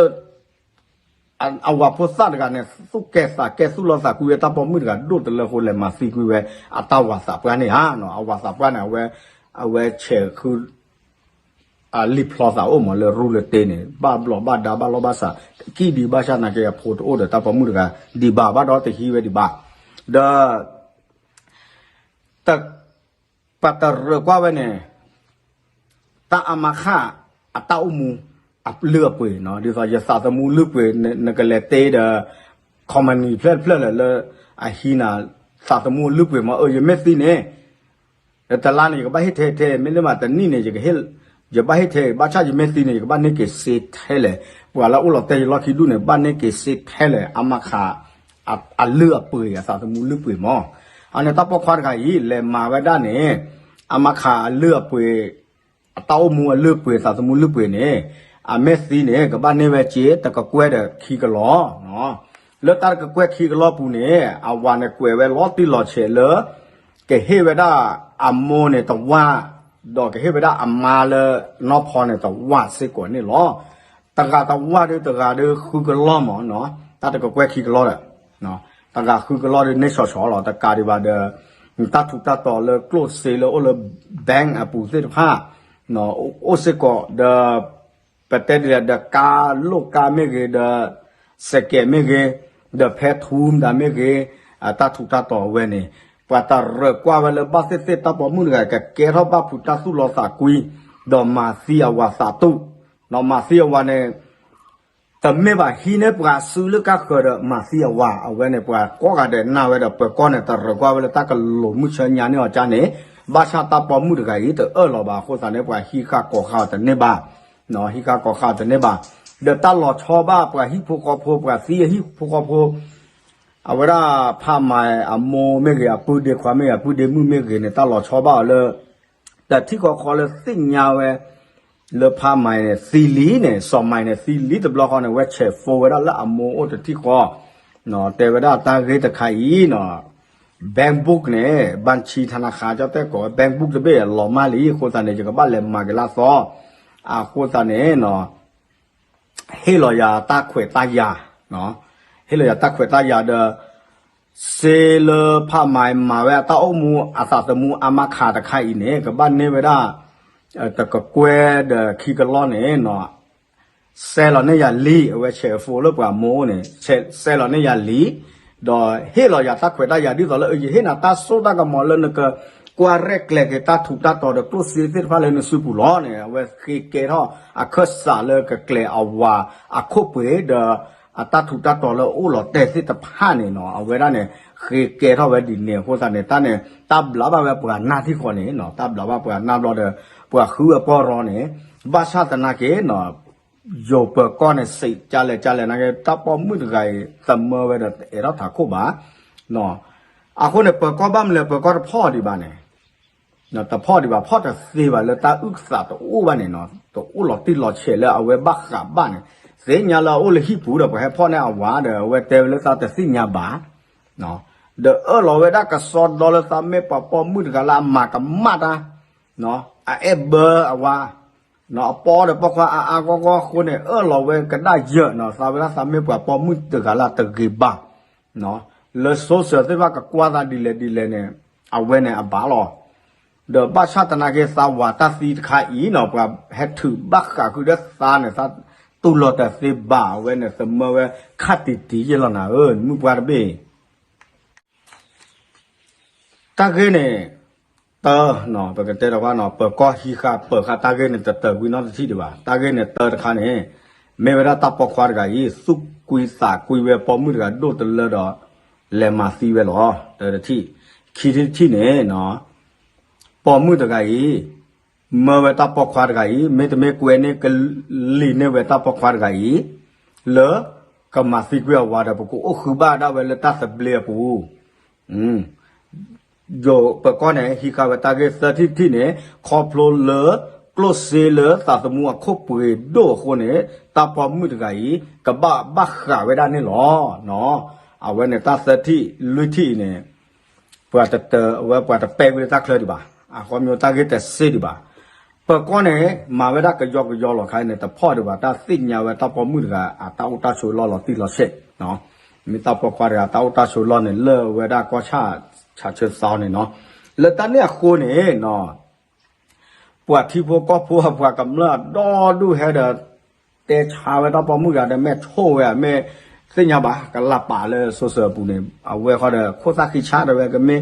အဝၤဖိသၣ်တဂၤန့ၣ် သူၣ်ကဲသးကဲသူၣ်လီသးကွံဝဲတၢ်ပိာ်မုၣ်တဂၤဒိၣ်တလၢအဃိ လဲၤမၤသံကွံဝဲအတၢ်ဝၤသးပှၢ်န့ၣ်ဧါ, အဝၤသးပှၢ်န့ၣ် အဝဲဆဲးဃု အလံာ်ဖျီသးအိၣ်မးလၢရူလၢတ့န့ၣ် ဘၣ်ဘျီးဘၣ်ဒါဘၣ်လီၢ်ဘၣ်စး ကံၣ်ဒံးဘၣ်ဆၣ်သနာ်က့အဖိတအိၣ်ဒီးတၢ်ပိာ်မုၣ်တဂၤဒံးဘၣ် ဘၣ်ဒီးတဟံးဝဲဒံးဘၣ်, ဒီး ပှၤတရၢၢ်ကွၢ်ဝဲန့ၣ် တၢ်အါမးခး အတၢ်အိၣ်မူအလုၢ်အပှ့ၤနီၤ, ဒ်သိးယသးသမူလုၢ်ပှ့ၤ နကလဲၤတ့ဒီး company ဖျၢၣ်တဖျၢၣ်လၢာ်လၢ အဟံးနၤသးသမူအလုၢ်ပှ့ၤမး, အၢ ယမ့ၢ်သံန့ၣ် တလါန့ၣ် ယကဘၣ်ဟ့ၣ်ထဲထဲ မ့တမ့ၢ်တနံၣ်န့ၣ် ယဘၣ်ဟ့ၣ်ထဲ ဘၣ်ဆၣ်ယမ့ၢ်သံန့ၣ် ယကဘၣ်န့ၢ်က့ၤစ့ထဲလဲၣ်, ပှၤလၢအိၣ်လီၤတဲာ်ယလီၢ်ခံဒူၣ်န့ၣ် ဘၣ်န့ၢ်က့ၤစ့ထဲလဲၣ်, အါမးခး အလုၢ်အပှ့ၤ အသးသမူလုၢ်ပှ့ၤမး, အန့ၣ်တၢ်ပိာ်ခွါတဂၤအံၤ လဲၤမၤဝဲဒၣ်န့ၣ် အါမးခးအလုၢ်အပှ့ၤ အတၢ်အိၣ်မူအလုၢ်အပှ့ၤ သးသမူလုၢ်ပှ့ၤန့ၣ် အမ့ၢ်သံန့ၣ် ကဘၣ်န့ၢ်ဝဲစ့ တကကွဲၢ်ဒီးခံကလီ, လၢတၢ်တကကွဲၢ်ခံကလီပူၤန့ၣ် အဝၤန့ၣ်ကွဲးဝဲလီၤတံၢ်လီၤဆဲးလၢ ကဟ့ၣ်ဝဲဒၣ်အမိၢ်န့ၣ်တဝၣ်, ဒီးကဟ့ၣ်ဝဲဒၣ်အမါလၢနီၢ်ဖီန့ၣ်တဝၣ်စ့ၢ်ကီးန့ၣ်လီၤ. တဂၤတဝၣ်ဒုးတဂၤဒုးဃုကလီမးနီၤ, တၢ်တကကွဲၢ်ခံကလီဒီး တဂၤဃုကလီဒီးန့ၢ်ဆီဆီလီၤ, တကးဒံးဘၣ်ဒီး တၢ်ထူးတၢ်တီၤလၢကျိၣ်စ့လၢအိၣ်လၢ bank အပူၤသ့ၣ်တဖၣ် အိၣ်စ့ၢ်ကီးဒီး ပတဲဒ်လဲၣ်ဒီး ကါလိၣ်ကါမ့ၢ်ဂ့ၤဒီး စဲးကဲးမ့ၢ်ဂ့ၤ ဒီးဖဲထူမတၤမ့ၢ်ဂ့ၤ အတၢ်ထူးတၢ်တီၤအဝဲန့ၣ် ပှၤတရၢၢ်ကွၢ်ဝဲလၢဘၣ်သ့ၣ်သ့ၣ်တၢ်ပိာ်မုၣ်တဂၤ ကကဲထီၣ်ဘၣ်ဖုးတၢ်သူၣ်လီသးကွံ ဒီးမၤသံအဝၤသးတူၣ်, ဒီးမၤသံအဝၤန့ၣ် တမ့ၢ်ဘၣ်ဟံးန့ၢ်ပှၤစုလၢကါဃၢၤဒီးမၤသံအဝၤ, အဝဲန့ၣ် ပှၤကိးဂၤဒဲးနာ်ဝဲဒီး ပၢၤကီၢ်န့ၣ် တရၢၢ်ကွၢ်ဝဲလၢတၢ်ကလိၤမုၢ်ဆၢညါန့ၢ်အီၤကါန့ၣ်, ဘၣ်ဆၣ်တၢ်ပိာ်မုၣ်တဂၤအံၤတအၢၣ်လီၤဘၣ်အဃိသတးန့ၣ် ပှၤဟံးဃာ်ကိးဃာ်အီၤတန့ၢ်ဘၣ်, ဟံးဃာ်ကိးဃာ်အီၤတန့ၢ်ဘၣ်, ဒီးတၢ်လီၤဆီဘၣ်ပှၤဟံၣ်ဖိဃီဖိ ပှၤသံအဟံၣ်ဖိဃီဖိ အဝဲဒၣ်ဖးမၤအမိၢ်မ့ၢ်ဂ့ၤ အပုၢ်ဒ့ခွါမ့ၢ်ဂ့ၤ အပုၢ်ဒ့မုၣ်မ့ၢ်ဂ့ၤန့ၣ် တၢ်လီၤဆီဘၣ်အီၤလၢ တထံၣ်ဃီဃီလၢသ့ၣ်ညါဝဲ လၢဖးမၤန့ၣ် သံလံန့ၣ် စီၤမၤန့ၣ် သံလံတဘျီဃီန့ၣ် ဝဲဆဲး phone ဝဲဒၣ်လၢအမိၢ်အိၣ်တထံၣ်ဃီ, တဲဝဲဒၣ်တၢ်ဂ့ၢ်တခါအံၤနီၤ bank book န့ၣ် ဘၣ်ဆံထနခါ ကၠီတဲကိးဝဲ bank book တဘ့ၣ်လီၤမၢ်လံ အဃိသတးန့ၣ် ယကဘၣ်လဲၤမၤက့ၤလၢအသီ, အဃိသတးန့ၣ်နီၤ ဟ့ၣ်လီၤယၤတၢ်ခွဲးတၢ်ယာ်, ဟ့ၣ်လီၤယၤတၢ်ခွဲးတၢ်ယာ်ဒီး စ့လၢဖးမၤမၤဝဲအတၢ်အိၣ်မူအသးသမူအါမးခးတခါအံၤန့ၣ် ကဘၣ်န့ၢ်ဝဲဒၣ် တကကွဲၢ်ဒီးခံကလီန့ၣ်နီၤ ဆဲးလီၤန့ၢ်ယၤလံ, အဝဲဆဲး phone လၢပှၤမိၢ်အိၣ်န့ၣ် ဆဲးလီၤန့ၢ်ယၤလံ, ဒီးဟ့ၣ်လီၤယၤတၢ်ခွဲးတၢ်ယာ်ဒ်သိးလၢ ယဟ့ၣ်နၤတၢ်စိတၢ်ကမီၤလၢနကကွၢ်ရဲၣ်ကျဲၤက့ၤတၢ်ထူးတၢ်တီၤဒီးကျိၣ်စ့သ့ၣ်တဖၣ်လၢနစုပူၤလီၤန့ၣ် အဝဲဃ့ကဲထီၣ်အခၢၣ်စးလၢကကျဲၤအဝၤအခိၣ်ပှ့ၤဒီး အတၢ်ထူးတၢ်တီၤလၢအိၣ်လီၤတဲာ်သ့ၣ်တဖၣ်န့ၣ်နီၤ အဝဲဒၣ်န့ၣ် ဃ့ကဲထီၣ်ဝဲဒ်န့ၣ်အဃိသတးန့ၣ် တၢ်န့ၣ် တၢ်ဘျးဘၣ်ဝဲပှၤနၢ်ထံၣ်ဃီန့ၣ်နီၤ တၢ်ဘျးဘၣ်ပှၤနၢ်ဘျီဒီး ပှၤဃုအပီၢ်ရီန့ၣ် ဘၣ်ဆၣ်သနာ်က့နီၤ ယိၤပၢၤကီၢ်န့ၣ် စံးကလဲၣ်ကလဲၣ်နာ်က့ တၢ်ပိာ်မုၣ်တဂၤအံၤ သမၢဝဲဒီးတအဲၣ်ထီၣ်ထးခိၣ်ဘၣ်. အဃိန့ၣ် ပၢၤကီၢ်ဘၣ်မနုၤလဲၣ် ပၢၤကီၢ်တဖီၣ်ဒံးဘၣ်န့ၣ် တဖီၣ်ဒံးဘၣ် ဖီၣ်တသ့ဘၣ်လၢတၢ်အုၣ်သးတအိၣ်ဘၣ်န့ၣ်နီၤ တအိၣ်လီၤတံၢ်လီၤဆဲးလၢအဝဲဘၣ်ဃးဘၣ်န့ၣ် သ့ၣ်ညါလၢအအိၣ်လၢဟံၣ်ပူၤဒီး ပှၤဟဲဖီၣ်န့ၢ်အဝၤဒီး အဝဲတဲဝဲလၢသးတသ့ၣ်ညါဘၣ် ဒီးအၢၣ်လီၤဝဲဒၣ်ကစီဒီလၢသးမ့ၢ်ပှၤပိာ်မုၣ်တဂၤလၢအမၤကမၣ်တၢ် အအဲၣ်ဘၢအဝၤ အပီဒီးပိာ်ခွါအါအါဂီၢ်ဂီၢ်အဃိန့ၣ် အၢၣ်လီၤဝဲကဒၣ်ယၢၢ်နီၤ သးဝဲဒၣ်သးမ့ၢ်ပှၤပိာ်မုၣ်တဂၤလၢတဂ့ၤဘၣ် လၢ social သ့ၣ်တဖၣ်ကကွၢ်သးဒ်လဲၣ်ဒ်လဲၣ်န့ၣ် အဝဲန့ၣ်အဘၣ်လီၤ. ဒီးဘၣ်ဆၣ်သနာ်က့ သးဝၤတၢ်သံတခါအံၤနီၤ ပှၤဟဲထုးဘၣ်ဃးဃုာ်ဒီးသးန့ၣ် သး တူၢ်လိာ်တသ့ဘၣ် အဝဲန့ၣ် သမၢဝဲခးတံၢ်တံၢ်ယဲၢ်လီၤနၤဧၢ မုၣ်ပှၢ်တဘ့ၣ် တၢ်ဂ့ၢ်န့ၣ် တၢ ပကတဲတခါနီၤ ပၢၤကီၢ်ဟံးဃာ်ပၢၤဃာ်တၢ်ဂ့ၢ်န့ၣ် တတၢၢ်ကွံာ်နီတထံၣ်ဒံးဘၣ်. တၢ်ဂ့ၢ်န့ၣ်တၢတခါန့ၣ် မ့ၢ်ဝဲဒၣ်တၢ်ပိာ်ခွါတဂၤအံၤ သူၣ်ကွံသးကွံဝဲပိာ်မုၣ်တဂၤဒိၣ်တလၢဒီး လဲၤမၤသံဝဲလီၤ တၢတထံၣ်. ခံထံၣ်တထံၣ်န့ၣ် ပိာ်မုၣ်တဂၤအံၤ မၢဝဲတၢ်ပိာ်ခွါတဂၤအံၤ မ့တမ့ၢ်ကွဲန့ၢ်ကလံၤန့ၢ်ဝဲတၢ်ပိာ်ခွါတဂၤအံၤ လၢကမၤသံကွံာ်အဝၤဒီး ပကအိၣ်ဃုာ်ဘၣ်ဒၣ်ဝဲလၢတၢ်သဘျ့အပူၤ ယိၤပၢၤကီၢ်န့ၣ် ဟံးဃာ်ဝဲတၢ်ဂ့ၢ်သၢထံၣ်တထံၣ်န့ၣ် ခီဖျိလၢ ကျိၣ်စ့လၢသးသမူအခိၣ်ပှ့ၤဒိၣ်အဃိန့ၣ် တၢ်ပိာ်မုၣ်တဂၤအံၤ ကဘၣ်ဘၣ်ဃးဝဲဒၣ်န့ၣ်လီၤ. အဝဲန့ၣ်တၢ်သၢထံၣ်လွံၢ်ထံၣ်အံၤန့ၣ် ပှၤတတၢၢ်ဝဲ ပှၤတပဲာ်ဝဲလၢတၢ်ချၢဒံးဘၣ်. အခီပညီတၢ်ဂ့ၢ်တစ့ဒံးဘၣ်. ပၢၤကီၢ်န့ၣ် မၤဝဲဒၣ်ကယီကယီလီၤခါန့ၣ် တဖီၣ်ဒံးဘၣ် တၢ်သ့ၣ်ညါဝဲတၢ်ပိာ်မုၣ်တဂၤ အတၢ်အိၣ်တၢ်ဆိးလီၢ်လီၤတံၢ်လီၤဆဲး မ့ၢ်တၢ်ပိာ်ခွါတဂၤ တၢ်အိၣ်တၢ်ဆိးလီၢ်န့ၣ် လၢဝဲဒၣ်ကီၢ်ဆၣ် ဆၣ်ဆၢသီန့ၣ်နီၤ. လၢတၢ်န့ၣ်အဃိန့ၣ် ပှၤထံဖိကီၢ်ဖိ ပှၤကမျၢၢ်အဒီဒူၣ်ဟဲဒီး တဲဆါဝဲတၢ်ပိာ်မုၣ်တဂၤဒီး မ့ၢ်ဆိၣ်ဝဲ မ့ၢ်သ့ၣ်ညါဘၣ် ကလၢ်ပာ်လၢ social အပူၤန့ၣ် အဝဲဃီဒီး ခိၣ်သၣ်ဃံဆါဒီးဝဲ ကမ့ၢ်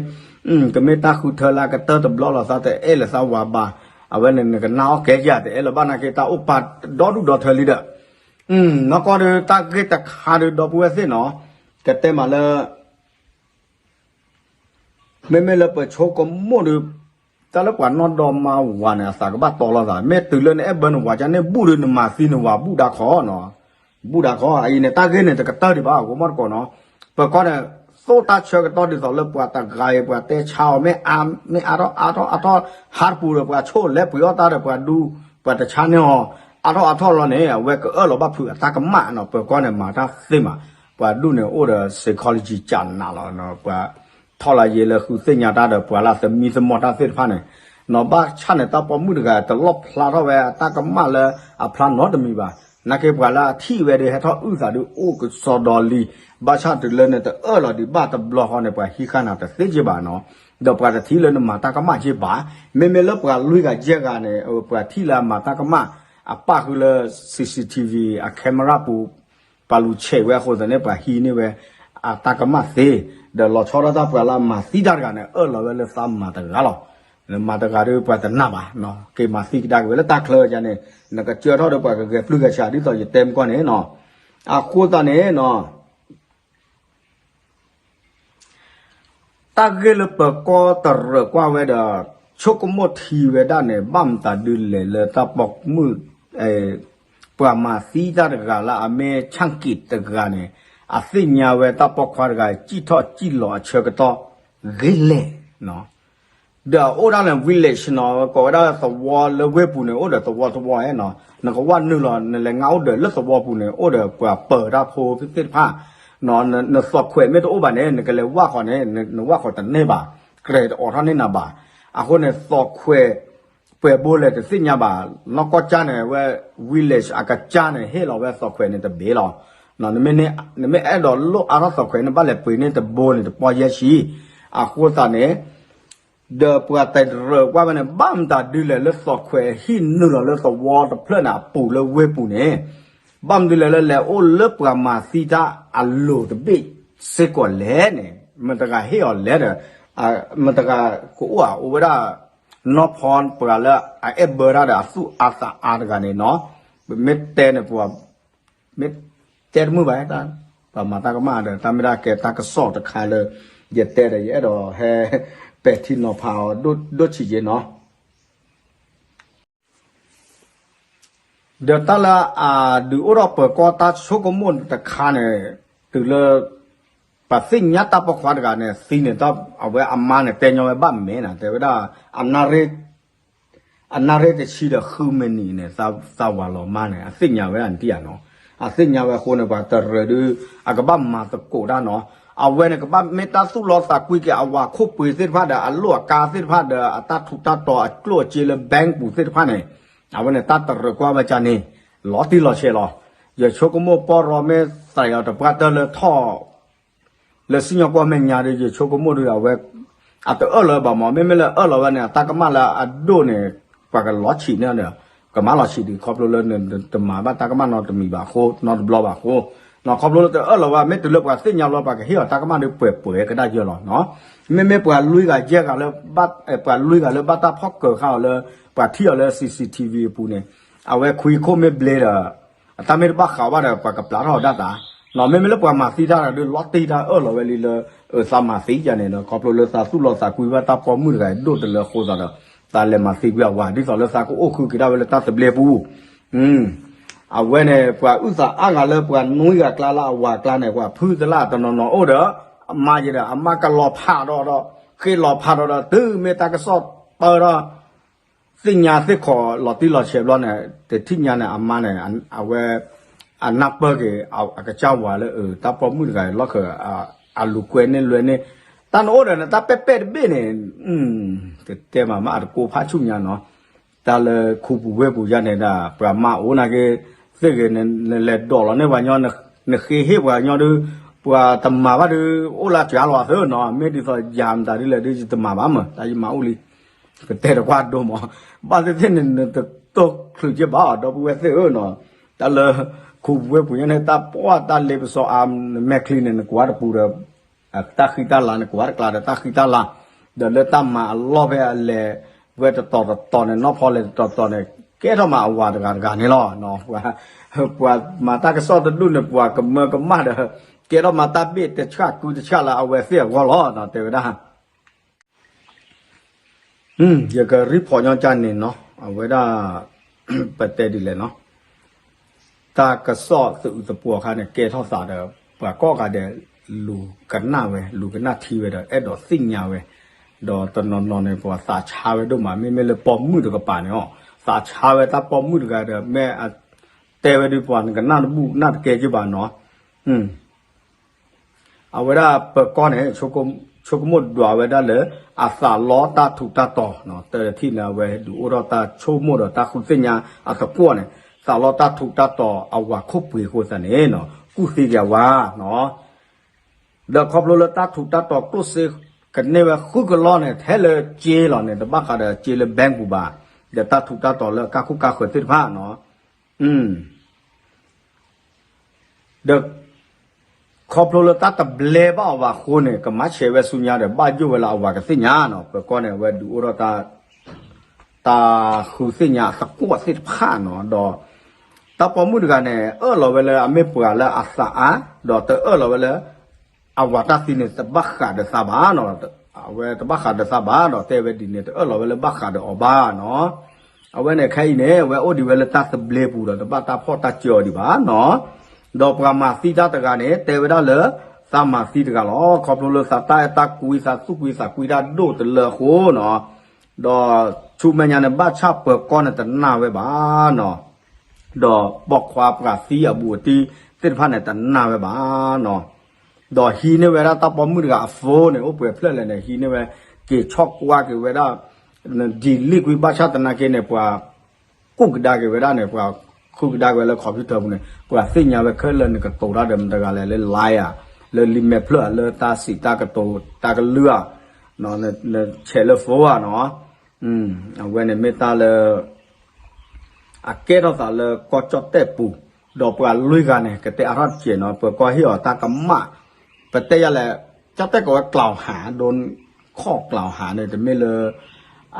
ကမ့ၢ်တၢ်ဃုထၢလၢအကတၢၢ်တဘျီလီၤ သးတအဲၣ်လၢၤသးဝၤဘၣ်. အဝဲန့ၣ် နကနၣ်အီၣ်ကဲယၤ တအဲၣ်လၢၤဘၣ်နာ်က့ တၢ်အိၣ်ပာ်ဒီဒူၣ်ဒီထၢလံဒီး နီၢ်ကီၢ်ဒီး တၢ်ဂ့ၢ်တခါဒီး ဒီပုၢ်ဝဲၢ်သ့ၣ်နီၤ ကတဲမးလၢ မ့မ့ၢ်လၢပဆိကမိၣ်ဒီး တၢ်လၢပှၤနီၢ်ဒီမါဝၤန့ၣ် အသးကဘၣ်တီလီၤသး မ့ၢ်တုၤလၢနအဲၣ်ဘၢနဝၤကန့ၣ် ဘူၣ်ဒီးနမၤသံနဝၤဘူၣ်ဒါခီနီၤ. ဘူၣ်ဒါခီ အအံၤန့ၣ် တၢ်ဂ့ၢ်န့ၣ် တကတၢၢ်ဒံးဘၣ် ဂီၤမီၢ်တကိးနီၤ. ပၢၤကီၢ်န့ၣ် သိၣ်တၢ်ဆၢကတီၢ်ဒ်သိးလၢပှၤတဂၤအံၤ ပှၤတဲဆါအီၤ မ့ၢ်အါ မ့ၢ်အါထီၣ်အါထီၣ်အါထီၣ် ဟးတပူၤဒီး ပှၤဆိၣ်လဲၤပှ့ၤအီၣ်တၢ်ဒီး ပှၤဒူ ပှၤတဆါန့ၢ်အီၤ အါထီၣ်အါထီၣ်လီၤန့ၣ် အဝဲကအၢၣ်လီၤဘၣ်ဖုးအတၢ်ကမၣ်နီၤ. ပၢၤကီၢ်န့ၣ် မၤတၢ်သ့မး ပှၤဒူၣ်န့ၣ် အိၣ်ဒီး psychology ကနးလီၤ. ပှၤထီၣ်လၢယ့လၢဃုသ့ၣ်ညါတၢ်ဒီး ပှၤလၢအသမံသမိးတၢ်သ့ၣ်တဖၣ်န့ၣ် နီၤ ဘၣ်ဆၣ်န့ၣ် တၢ်ပိာ်မုၣ်တဂၤ တလီၣ်ဖျါထီၣ်ဝဲအတၢ်ကမၣ်လၢအဖျါနီတမံၤဘၣ်. နာ်က့ပှၤလၢအထံၣ်ဝဲဒီး ဟဲထီၣ်အုၣ်သးဒီးအိၣ်ကစီဒီလံ. ဘၣ်ဆၣ်တုၤလၢနတအၢၣ်လီၤဒံးဘၣ်တဘျီဃီန့ၣ် ပှၤဟံးဃာ်နၤတသ့က့ဘၣ်နီၤ. ဒီးပှၤတထံၣ်လၢနမၤတၢ်ကမၣ်က့ဘၣ်. မ့မ့ၢ်လၢပှၤလွံၢ်ဂၤယဲၢ်ဂၤန့ၣ် ပှၤထံၣ်လၢအမၤတၢ်ကမၣ် အပၣ်ဃုာ်လၢ CCTV အ camera ပူၤ ပှၤလူၤဆဲးဝဲအဃိသတးန့ၣ် ပှၤဟံးန့ၢ်ဝဲ အတၢ်ကမၣ်သ့, ဒီးလီၤဆီဒၣ်တၢ်ပှၤလၢအမၤသံတၢ်တဂၤန့ၣ် အၢၣ်လီၤဝဲလၢသးမၤတဂၤလီၤ. နမၤတဂၤဒီးပှၤတနာ်ဘၣ်, က့ၤမၤသံကဒါက့ၤဝဲလၢတၢ်ချၢန့ၣ် နကစၢထီၣ်ဒီးပှၤကဂဲၤပျုၢ်ဂဲၤဆှး ဒ်သိးယတဲမုၢ်ကီၢ်န့ၣ်နီၤ. အဃိသတးန့ၣ်နီၤ တၢ်ဂ့ၢ်လၢပၢၤကီၢ်တရၢၣ်ကွၢ်ဝဲဒီး ဆိကမိၣ်ထံဝဲဒၣ်န့ၣ် ဘၣ်မတၤဒုလဲၣ်လၢတၢ်ပိာ်မုၣ် ပှၤမၤသံတၢ်တဂၤလၢအမ့ၢ်ဆၣ်က့ၤတဂၤန့ၣ် အသ့ၣ်ညါဝဲတၢ်ပိာ်ခွါတဂၤ စံၣ်ထီၣ်စံၣ်လီၤအဆၢကတီၢ်ဂ့ၤလဲၣ် ဒီးအအိၣ်ဒၣ်လၢ village နီၤ ကိးဝဲဒၣ်သဝီလၢဝ့ၢ်ပူၤန့ၣ် အိၣ်ဒီးသဝီသဝီနီၤ. နကဝၢ်နုာ်လီၤ နလဲၤငါအိၣ်ဒီးလၢသဝီပူၤန့ၣ် အိၣ်ဒီးပှၤပၢၤတၢ်ဖိသ့ၣ်တဖၣ် နသိးခွဲးမ့ၢ်တအိၣ်ဘၣ်န့ၣ် နကလဲၤဝၢ်ဃီန့ၣ် နဝၢ်ဃီတန့ၢ်ဘၣ်, ကြဲတအိးထီၣ်န့ၢ်နၤဘၣ်. အဃိန့ၣ် သိးခွဲး ပှဲၤဘိလဲၣ်တသ့ၣ်ညါဘၣ်. နီၢ်ကီၢ်ကၠၢန့ၣ် အဝဲ village အကစၢ်န့ၣ် ဟ့ၣ်လီၤဝဲသိးခွဲးန့ၣ်တဘ့ၣ်လီၤ. နမ့ၢ် နမ့ၢ်အဲၣ်ဒိးလိၣ်အါထီၣ်သိးခွဲးန့ၣ် ဘၣ်လဲၤပှ့ၤန့ၢ်တဘိန့ၣ် တပီယဲၢ်ဆံ. အဃိသတးန့ၣ် ဒီးပှၤတရၢၣ်ကွၢ်ဝဲန့ၣ် ဘၣ်မတၤဒုလဲၣ်လၢသိးခွဲးဟံၣ်နုာ်လီၤလၢသဝီတဖျၢၣ်န့ၣ်အပူၤလၢဝ့ၢ်ပူၤန့ၣ် ဘၣ်မနုၤလဲၣ်လၢလဲၤအိၣ်လၢပှၤမၤသံတၢ်အလိၤတဘ့ၣ်စ့ၢ်ကီးလဲၣ်န့ၣ် မတၤတဂၤဟ့ၣ်အီၤလဲၣ်ဒီး မတၤတဂၤကအိၣ်ဧါ အိၣ်ဝဲဒၣ် နီၢ်ဖီပှၤလၢအအဲၣ်ဘၢတၢ်ဒီးအသူၣ်အါသးအါတဂၤန့ၣ်နီၤ. မ့ၢ်တဲန့ၣ်ပှၤ မ့ၢ်တဲတမုာ်ဘၣ် ပှၤမၤတၢ်ကမၣ်ဒီး တၢ်မ့ၢ်ဒၣ်ကဲတၢ်ကစီၣ်တခါလၢ ယတဲဒီး ယအဲၣ်ဒိးဟဲပဲာ်ထံနီၤဖးအီၤဒိၣ်ဆံးက့နီၤ. ဒီးတၢ်လၢအဒုးအိၣ်ထီၣ်ပၢၤကီၢ်တၢ်ဆိကမိၣ်တခါန့ၣ် တုၤလၢ ပှၤသ့ၣ်ညါတၢ်ပိာ်ခွါတဂၤန့ၣ် သံန့ၣ် အဝဲအမါန့ၣ် တဲညီဝဲဘၣ်မဲာ်နၤ တဲဝဲဒၣ် အနၣ်ရ့ၣ်တဆံဒီးဃုမံးနံးန့ၣ် သးဝၤလီၤမါန့ၣ် အသ့ၣ်ညါဝဲဒၣ်နတံၢ်ဧါနီၤ. အသ့ၣ်ညါဝဲအဃိန့ၣ် ပှၤတရၢၣ်ဒုး အကဘၣ်မၤသကိးတၢ်နီၤ. အဝဲန့ၣ် ကဘၣ်မ့ၢ်တၢ်သူၣ်လီသးကွံက့ၤ အဝၤခိၣ်ပှ့ၤသ့ၣ်တဖၣ်ဒီး အလိၣ်အကါသ့ၣ်တဖၣ်ဒီး အတၢ်ထူးတၢ်တီၤအကျိၣ်အစ့လၢ bank ပူၤသ့ၣ်တဖၣ်န့ၣ် အဝဲန့ၣ် တၢ်တရၢၣ်ကွၢ်ဝဲကန့ၣ် လီၤတံၢ်လီၤဆဲးလီၤ. ယဆိကမိၣ်ပီရီမ့ၢ်သးအီၤတပှၢ်တၢၢ်လၢထီၣ် လၢစံၣ်ညီၣ်ကွီၢ်မဲာ်ညါဒီး ယဆိကမိၣ်ဒီး အဝဲ အတအၢၣ်လီၤဘၣ်မး မ့မ့ၢ်လၢအၢၣ်လီၤဝဲန့ၣ် အတၢ်ကမၣ်လၢအဒိၣ်န့ၣ် ပှၤကလီၤဆံးန့ၢ်ဒီး ကမၤလီၤဆံးဒံး ခီဖျိလၢနတမၤဘၣ်တၢ်ကမၣ်နီတမံၤဘၣ်အဃိ နီတဘျီဘၣ်အဃိ, ခီဖျိလၢတအၢၣ်လီၤဝဲ မ့ၢ်တုၤလၢပှၤသ့ၣ်ညါလီၤ ပှၤကဟ့ၣ်အီၤတၢ်ကမၣ်ဒီးပှဲၤပှဲၤကဒါယၢလီၤနီၤ. မ့မ့ၢ်ပှၤလွံၢ်ဂၤယဲၢ်ဂၤလၢ ပှၤလွံၢ်ဂၤလၢဘၣ်တၢ်ဖီၣ်ကၢၤဃာ်အီၤလၢ ပှၤထံၣ်အီၤလၢ C C T V အပူၤန့ၣ် အဝဲခွံခိၣ်မ့ၢ်ဘျ့ဒီး အတၢ်မ့ၢ်တဘၣ်ဃးဘၣ်ဒီး ပှၤကပျၢထီၣ်အီၤဒၣ်တၢ်, မ့မ့ၢ်လၢပှၤမၤသံတၢ်ဒီး လီၤတံၢ်တၢ်အၢၣ်လီၤဝဲလံလၢ အသးမၤသံယၤန့ၣ်ဒီး ခီဖျိလၢသးသူၣ်လီသးကွံဘၣ်တၢ်ပိာ်မုၣ်တဂၤအံၤဒိၣ်တလၢအဃိသတးဒီး သးလဲၤမၤသံကွံာ်အဝၤ ဒ်သိးလၢသးကအိၣ်ဃုာ်က့ၤဒၣ်ဝဲလၢတၢ်သဘျ့ပူၤ အဝဲန့ၣ် ပှၤအုၣ်သးအါဂၤလၢပှၤနွံဂၤကျါလၢအဝၤကျါန့ၣ် ပှၤဖုသလၢ်တနီၤနီၤအိၣ်ဒီး အမါယဲဒီး အမါကလီၤဖးဒီးဒီး ဃ့လီၤဖးဒီးဒီး တုၤမ့ၢ်တၢ်ကစီၣ်ပၢဒီး သ့ၣ်ညါသ့ၣ်ခီးလီၤတံၢ်လီၤဆဲးဘျီန့ၣ် တထံၣ်ညါန့ၣ် အမါန့ၣ် အဝဲ အနၢ်ပၢၢ်က့ၤ အကစၢ်ဝၤလၢ တၢ်ပိာ်မုၣ်တဂၤအံၤ လီၢ်ခၢၣ် အလူၤကွဲန့ၢ်လွဲန့ၢ် တၢ်နအိၣ်ဒီးနတၢ်ပဲာ်ပဲာ်တဘ့ၣ်န့ၣ် တတဲမၤမးအတကိးဖးဆူၣ်ညါနီၤ, တၢ်လၢခူပူၤဝ့ၢ်ပူၤယါန့ၣ်ဒၣ် ပှၤမၤအိၣ်နာ်က့ သ့ၣ်ဂ့ၤ နလဲၤဒိးလီၤန့ၢ်ပှၤညီ နဃ့ဟ့ၣ်ပှၤညီဒုး ပှၤတမၤဘၣ်ဒုး အိၣ်လၢစှၤလီၤအသၢနီၤ မ့ၢ်ဒ်သိးယၤမတၤဒ်လဲၣ်ဒုး ယတမၤဘၣ်မး တၢ်ယမၤအိၣ်လံ ကတဲတကွၢ်ဒိမး, ဘၣ်သ့ၣ်သ့ၣ်န့ၣ် နတတိၢ်ချုးက့ဘၣ်အီၤ ဒီပုၢ်ဝဲၢ်သ့ၣ်ဧၢနီၤ, တၢ်လၢ ခူပူၤဝ့ၢ်ပူၤညါန့ၣ် တၢ်ပှၢ်တၢ်လ့ပစီအါ နမဲာ်ချံန့ၣ် နကွၢ်တပူၤဒီး တၢ်ဃံတၢ်လၤ နကွၢ်တကျါဒီးတၢ်ဃံတၢ်လၤ, ဒီးလၢတၢ်မၤအလီၢ်ဖဲအလဲၤဝဲတတီၤတတီၤန့ၣ် နီၢ်ဖီလဲၤတတီၤတတီၤန့ၣ် ကဲထီၣ်မးအဝၤတဂၤတဂၤန့ၣ်လီၤ, ပှၤမၤတၢ်ကစီၣ်တဒူၣ်န့ၣ် ပှၤကမၢကမၣ်ဒီး ကဲထီၣ်မးတၢ်ဘ့ၣ်တဆၣ်ကုတဆၣ်လၢအဝဲသ့ၣ်အဂီၢ်လီၤ တဲဝဲဒၣ် ယကreportညီကၢ်န့ၣ်နီၤ အဝဲဒၣ် ပတဲဒ်လဲၣ်နီၤ, တၢ်ကစီၣ်သအုးသပှီၤခါန့ၣ် ကဲထီၣ်သးဒီး ပှၤကိးဂၤဒဲး လူၤကနၣ်ဝဲ လူၤကနၣ်ထံဝဲဒီး အဲၣ်ဒိးသ့ၣ်ညါဝဲ, ဒီးတနီၤနီၤန့ၣ် ပှၤသးဆါဝဲဒိၣ်မး မ့မ့ၢ်လၢပိာ်မုၣ်တကပၤန့ၣ်အီၤ သးဆါဝဲတၢ်ပိာ်မုၣ်တဂၤဒီး မ့ၢ်အတဲဝဲဒုးပှၤနကနၣ်တဘူၣ်နၢ်တကဲက့ဘၣ်နီၤ အဝဲဒၣ်ပၢၤကီၢ်န့ၣ် ဆိကမိၣ်ဒွးဝဲဒၣ်လၢ အသးလီတၢ်ထူးတၢ်တီၤ, တထံၣ်န့ၣ် အဝဲဒုးအိၣ်ထီၣ်တၢ်ဆိကမိၣ်ဒီးတၢ်ဃုသ့ၣ်ညါအသကွီၢ်န့ၣ် သးလီတၢ်ထူးတၢ်တီၤအဝၤခိၣ်ပှ့ၤအဃိသတးန့ၣ် ကူၣ်သံက့ၤအဝၤ ဒီးခီဖျိလၢတၢ်ထူးတၢ်တီၤကျိၣ်စ့ကန့ၢ်ဝဲဃုကလီၢ်န့ၣ် ထဲလၢစ့လီၤန့ၣ် တဘၣ်ဃးဒီးစ့လၢ bank ပူၤဘၣ်, ဒီးတၢ်ထူးတၢ်တီၤလၢကါခိၣ်ကါဃၢၤသ့ၣ်တဖၣ်နီၤ ဒီး ခီဖျိလၢတၢ်တဘျဲဘၣ်အီၤဘၣ်အဃိန့ၣ် ကမၤဆဲးဝဲဆူညါဒီး ဘၣ်ယိၣ်ဝဲလၢအဝၤကသ့ၣ်ညါနီၤ, ပၢၤကီၢ်န့ၣ် အဝဲဒုးအိၣ်ထီၣ် တၢ်ဃုသ့ၣ်ညါအသကွီၢ်သ့ၣ်တဖၣ်နီၤ, ဒီး တၢ်ပိာ်မုၣ်တဂၤန့ၣ် အၢၣ်လီၤဝဲလၢအမ့ၢ်ပှၤလၢအသးအါ, ဒီးတအၢၣ်လီၤဝဲလၢ အဝၤတၢ်သံန့ၣ် တဘၣ်ဃးဒီးသးဘၣ်နီၤ, အဝဲတဘၣ်ဃးဒီးသးဘၣ်ဒီး တဲဝဲဒ်န့ၣ် တအၢၣ်လီၤဝဲလၢဘၣ်ဃးဒီးအီၤဘၣ်နီၤ, အဝဲန့ၣ်ခဲအံၤန့ၣ် အဝဲအိၣ်ဒံးဝဲလၢတၢ်သဘျ့ပူၤဒီး တဘၣ်တၢ်ဖီၣ်တၢ်စၢအီၤဒံးဘၣ်နီၤ, ဒီးပှၤမၤသံတၢ်တဂၤန့ၣ် တဲဝဲဒၣ်လၢ သးမၤသံတဂၤလီၤ, ခီဖျိလၢသးတၢ်အဲၣ်တၢ်ကွံ သးသူၣ်ကွံသးကွံတၢ်ဒိၣ်တလၢအဃိနီၤ, ဒီးဆူမဲာ်ညါန့ၣ် ဘၣ်ဆၣ်ပၢၤကီၢ်န့ၣ်တနာ်ဝဲဘၣ်နီၤ ဒီးပိာ်ခွါပှၤသံအဘူးအတံၢ်သ့ၣ်တဖၣ်န့ၣ် တနာ်ဝဲဘၣ်နီၤ, ဒီးဟံးန့ၢ်ဝဲဒၣ်တၢ်ပိာ်မုၣ်တဂၤအ phone န့ၣ် အိၣ်ပှဲၤဖျၢၣ်လဲၣ်န့ၣ် ဟံးန့ၢ်ဝဲ က့ၤဆီၣ်ကွၢ်က့ၤဝဲဒၣ် delete ကွံာ်ဘၣ်ဆၣ်သနာ်က့န့ၣ် ပှၤ ကူၣ်ကဒါက့ၤဝဲဒၣ်န့ၣ် ပှၤဃုကဒါက့ၤဝဲလၢ computer ပူၤန့ၣ် ပှၤသ့ၣ်ညါဝဲခဲလၢာ်န့ၣ် ကတိၤတၢ်ဒီးမတၤတဂၤလဲၣ်လၢ line ဧါ, လၢလံာ်မဲာ်ဖျၢၣ်ဧါ, လၢတၢ်စံးတၢ်ကတိၤတၢ်ကလုၢ်ဧါ, နဆဲးလၢ phone ဧါနီၤ, အဝဲန့ၣ်မ့ၢ်တၢ်လၢ အကဲထီၣ်သးလၢကီၢ်ကၠီၣ်တဲၣ်ပူၤ, ဒီးပှၤလွံၢ်ဂၤန့ၣ် ကတဲအါထီၣ်တစဲးနီၤ, ပၢၤကီၢ်ဟ့ၣ်အီၤတၢ်ကမၣ်, ပတဲယၤလဲၣ်, ကၠီၣ်တဲၣ်ကိးဝဲ ကလီၤဟး, ဒိ ခိၣ်ကလီၤဟးန့ၣ် တမ့ၢ်လၢ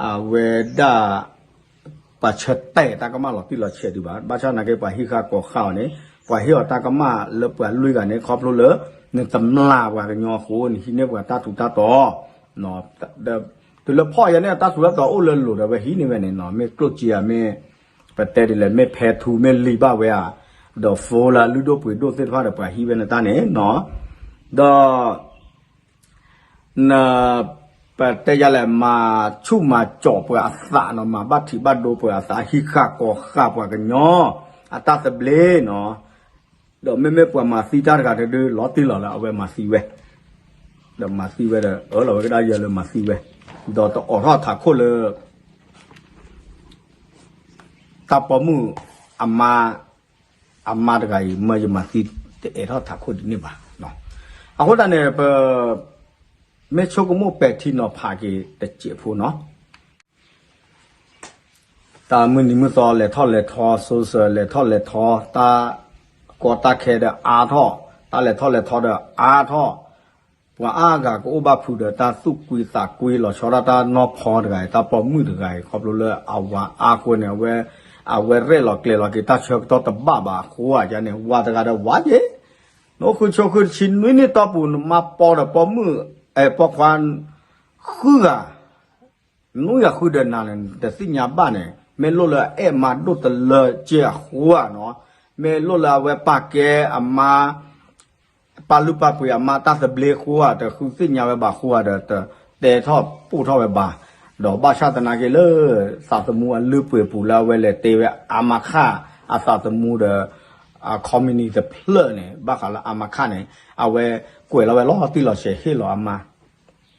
အဝဲဒၣ် ပှၤဆၢတဲာ်တၢ်ကမၣ်လီၤတံၢ်လီၤဆဲးဒံးဘၣ်, ဘၣ်ဆၣ်သနာ်က့ ပှၤဟံးဃာ်ကိးဃာ်အီၤန့ၣ် ပှၤဟ့ၣ်အီၤတၢ်ကမၣ်လၢပှၤလွံၢ်ဂၤန့ၣ် ခီဖျိလၢ နတမျာ်ပှၤကညီအဃိ နဟံးန့ၢ်ပှၤတၢ်ထူးတၢ်တီၤ တုၤလၢဖီၣ်ယၤန့ၣ် တၢ်ထူးတၢ်တီၤအိၣ်လၢလိၤဒီး အဝဲဟံးန့ၢ်ဝဲန့ၣ်နီၤ, မ့ၢ်ကျိၣ်စ့ဧါ, မ့ၢ် ပတဲဒ်လဲၣ်, မ့ၢ်ဖဲထူ မ့ၢ်လံာ်ဘၣ်ဝဲဧါ, ဒီး phone လၢလုၢ်ဒိၣ်ပှ့ၤဒိၣ်သ့ၣ်တဖၣ်ဒီး ပှၤဟံးဝဲနတၢ်န့ၣ်နီၤ, ဒီး န ပတဲယၤလဲၣ်, မၤဆူၣ်မၤစီးပှၤအသးနီၤ, မၤဘၣ်ထံးဘၣ်ဒိပှၤအသး, ဟံးဃာ်ကိးဃာ်ပှၤကညီအတၢ်သဘျ့နီၤ, ဒီးမ့မ့ၢ်ပှၤမၤသံတၢ်တဂၤတဒု လီၤတံၢ်လီၤလၢအဝဲမၤသံဝဲ, ဒီးမၤသံဝဲဒီး အၢၣ်လီၤဝဲကဒါယၢၤလၢမၤသံဝဲ, ဒီးတအိးထီၣ်ထးခိၣ်လၢ တၢ်ပိာ်မုၣ်အမါ အမါတဂၤအံၤ မၢယမၤသံ တအိးထီၣ်ထးခိၣ်ဒ်န့ၣ်ဘၣ်. အဃိသတးန့ၣ် ပ မ့ၢ်ဆိကမိၣ်ပဲာ်ထံနီၤဖးက့ၤတစဲးဖိနီၤ. တၢ်မုၢ်နံၤမုၢ်သီလဲၤထီၣ်လဲၤထီ social လဲၤထီၣ်လဲၤထီ တၢ်ကီတၢ်ခဲဒီးအါထီၣ်, တၢ်လဲၤထီၣ်လဲၤထီဒီးအါထီၣ်, ပှၤအါဂၤကအိၣ်ဘၣ်ဖုးဒီးတၢ်သူၣ်ကွံသးကွံ လီၤဆီဒၣ်တၢ်နီၢ်ဖီတဂၤအံၤ တၢ်ပိာ်မုၣ်တဂၤအံၤ ခီဖျိလၢအဝၤအါဃိန့ၣ် အဝဲ အဝဲရဲၣ်လီၤကျဲၤလီၤက့ၤတၢ်ဆၢကတီၢ်တဘၣ်ဘၣ်အဃိဧါန့ၣ် ဝၤတဂၤဒီးဝၤယ့ၣ်, နအိၣ်ဃုဆိဃုတဆံနွံနံၣ်တီၢ်ပူၤ နမါပီဒီးပိာ်မုၣ် အဲ ပိာ်ခွါ ဃုဂၤ နွံဂၤဃုဒီးနၤန့ၣ် နတသ့ၣ်ညါဘၣ်န့ၣ် မ့ၢ်လိၣ်လၢအအဲၣ်မါဒိၣ်တလၢကဲအဃိဧါနီၤ, မ့ၢ်လိၣ်လၢအဝဲပာ်ကဲအမါ ပာ်လုၢ်ပာ်ပှ့ၤအမါတၢ်သဘျ့အဃိဧါ တဃုသ့ၣ်ညါဝဲဘၣ်အဃိဧါဒီး တတဲထီၣ်ပိၢ်ထီၣ်ဝဲဘၣ်, ဒီးဘၣ်ဆၣ်သနာ်က့လၢ သးသမူအလုၢ်အပှ့ၤပူၤလၢအဝဲလဲၤတ့ဝဲအါမးခါ အသးသမူဒီး အ community တဖျၢၣ်န့ၣ် ဘၣ်ဃးလၢအါမးခါန့ၣ် အဝဲကွဲးလီၤဝဲလီၤတံၢ်လီၤဆဲး ဟ့ၣ်လီၤအမါ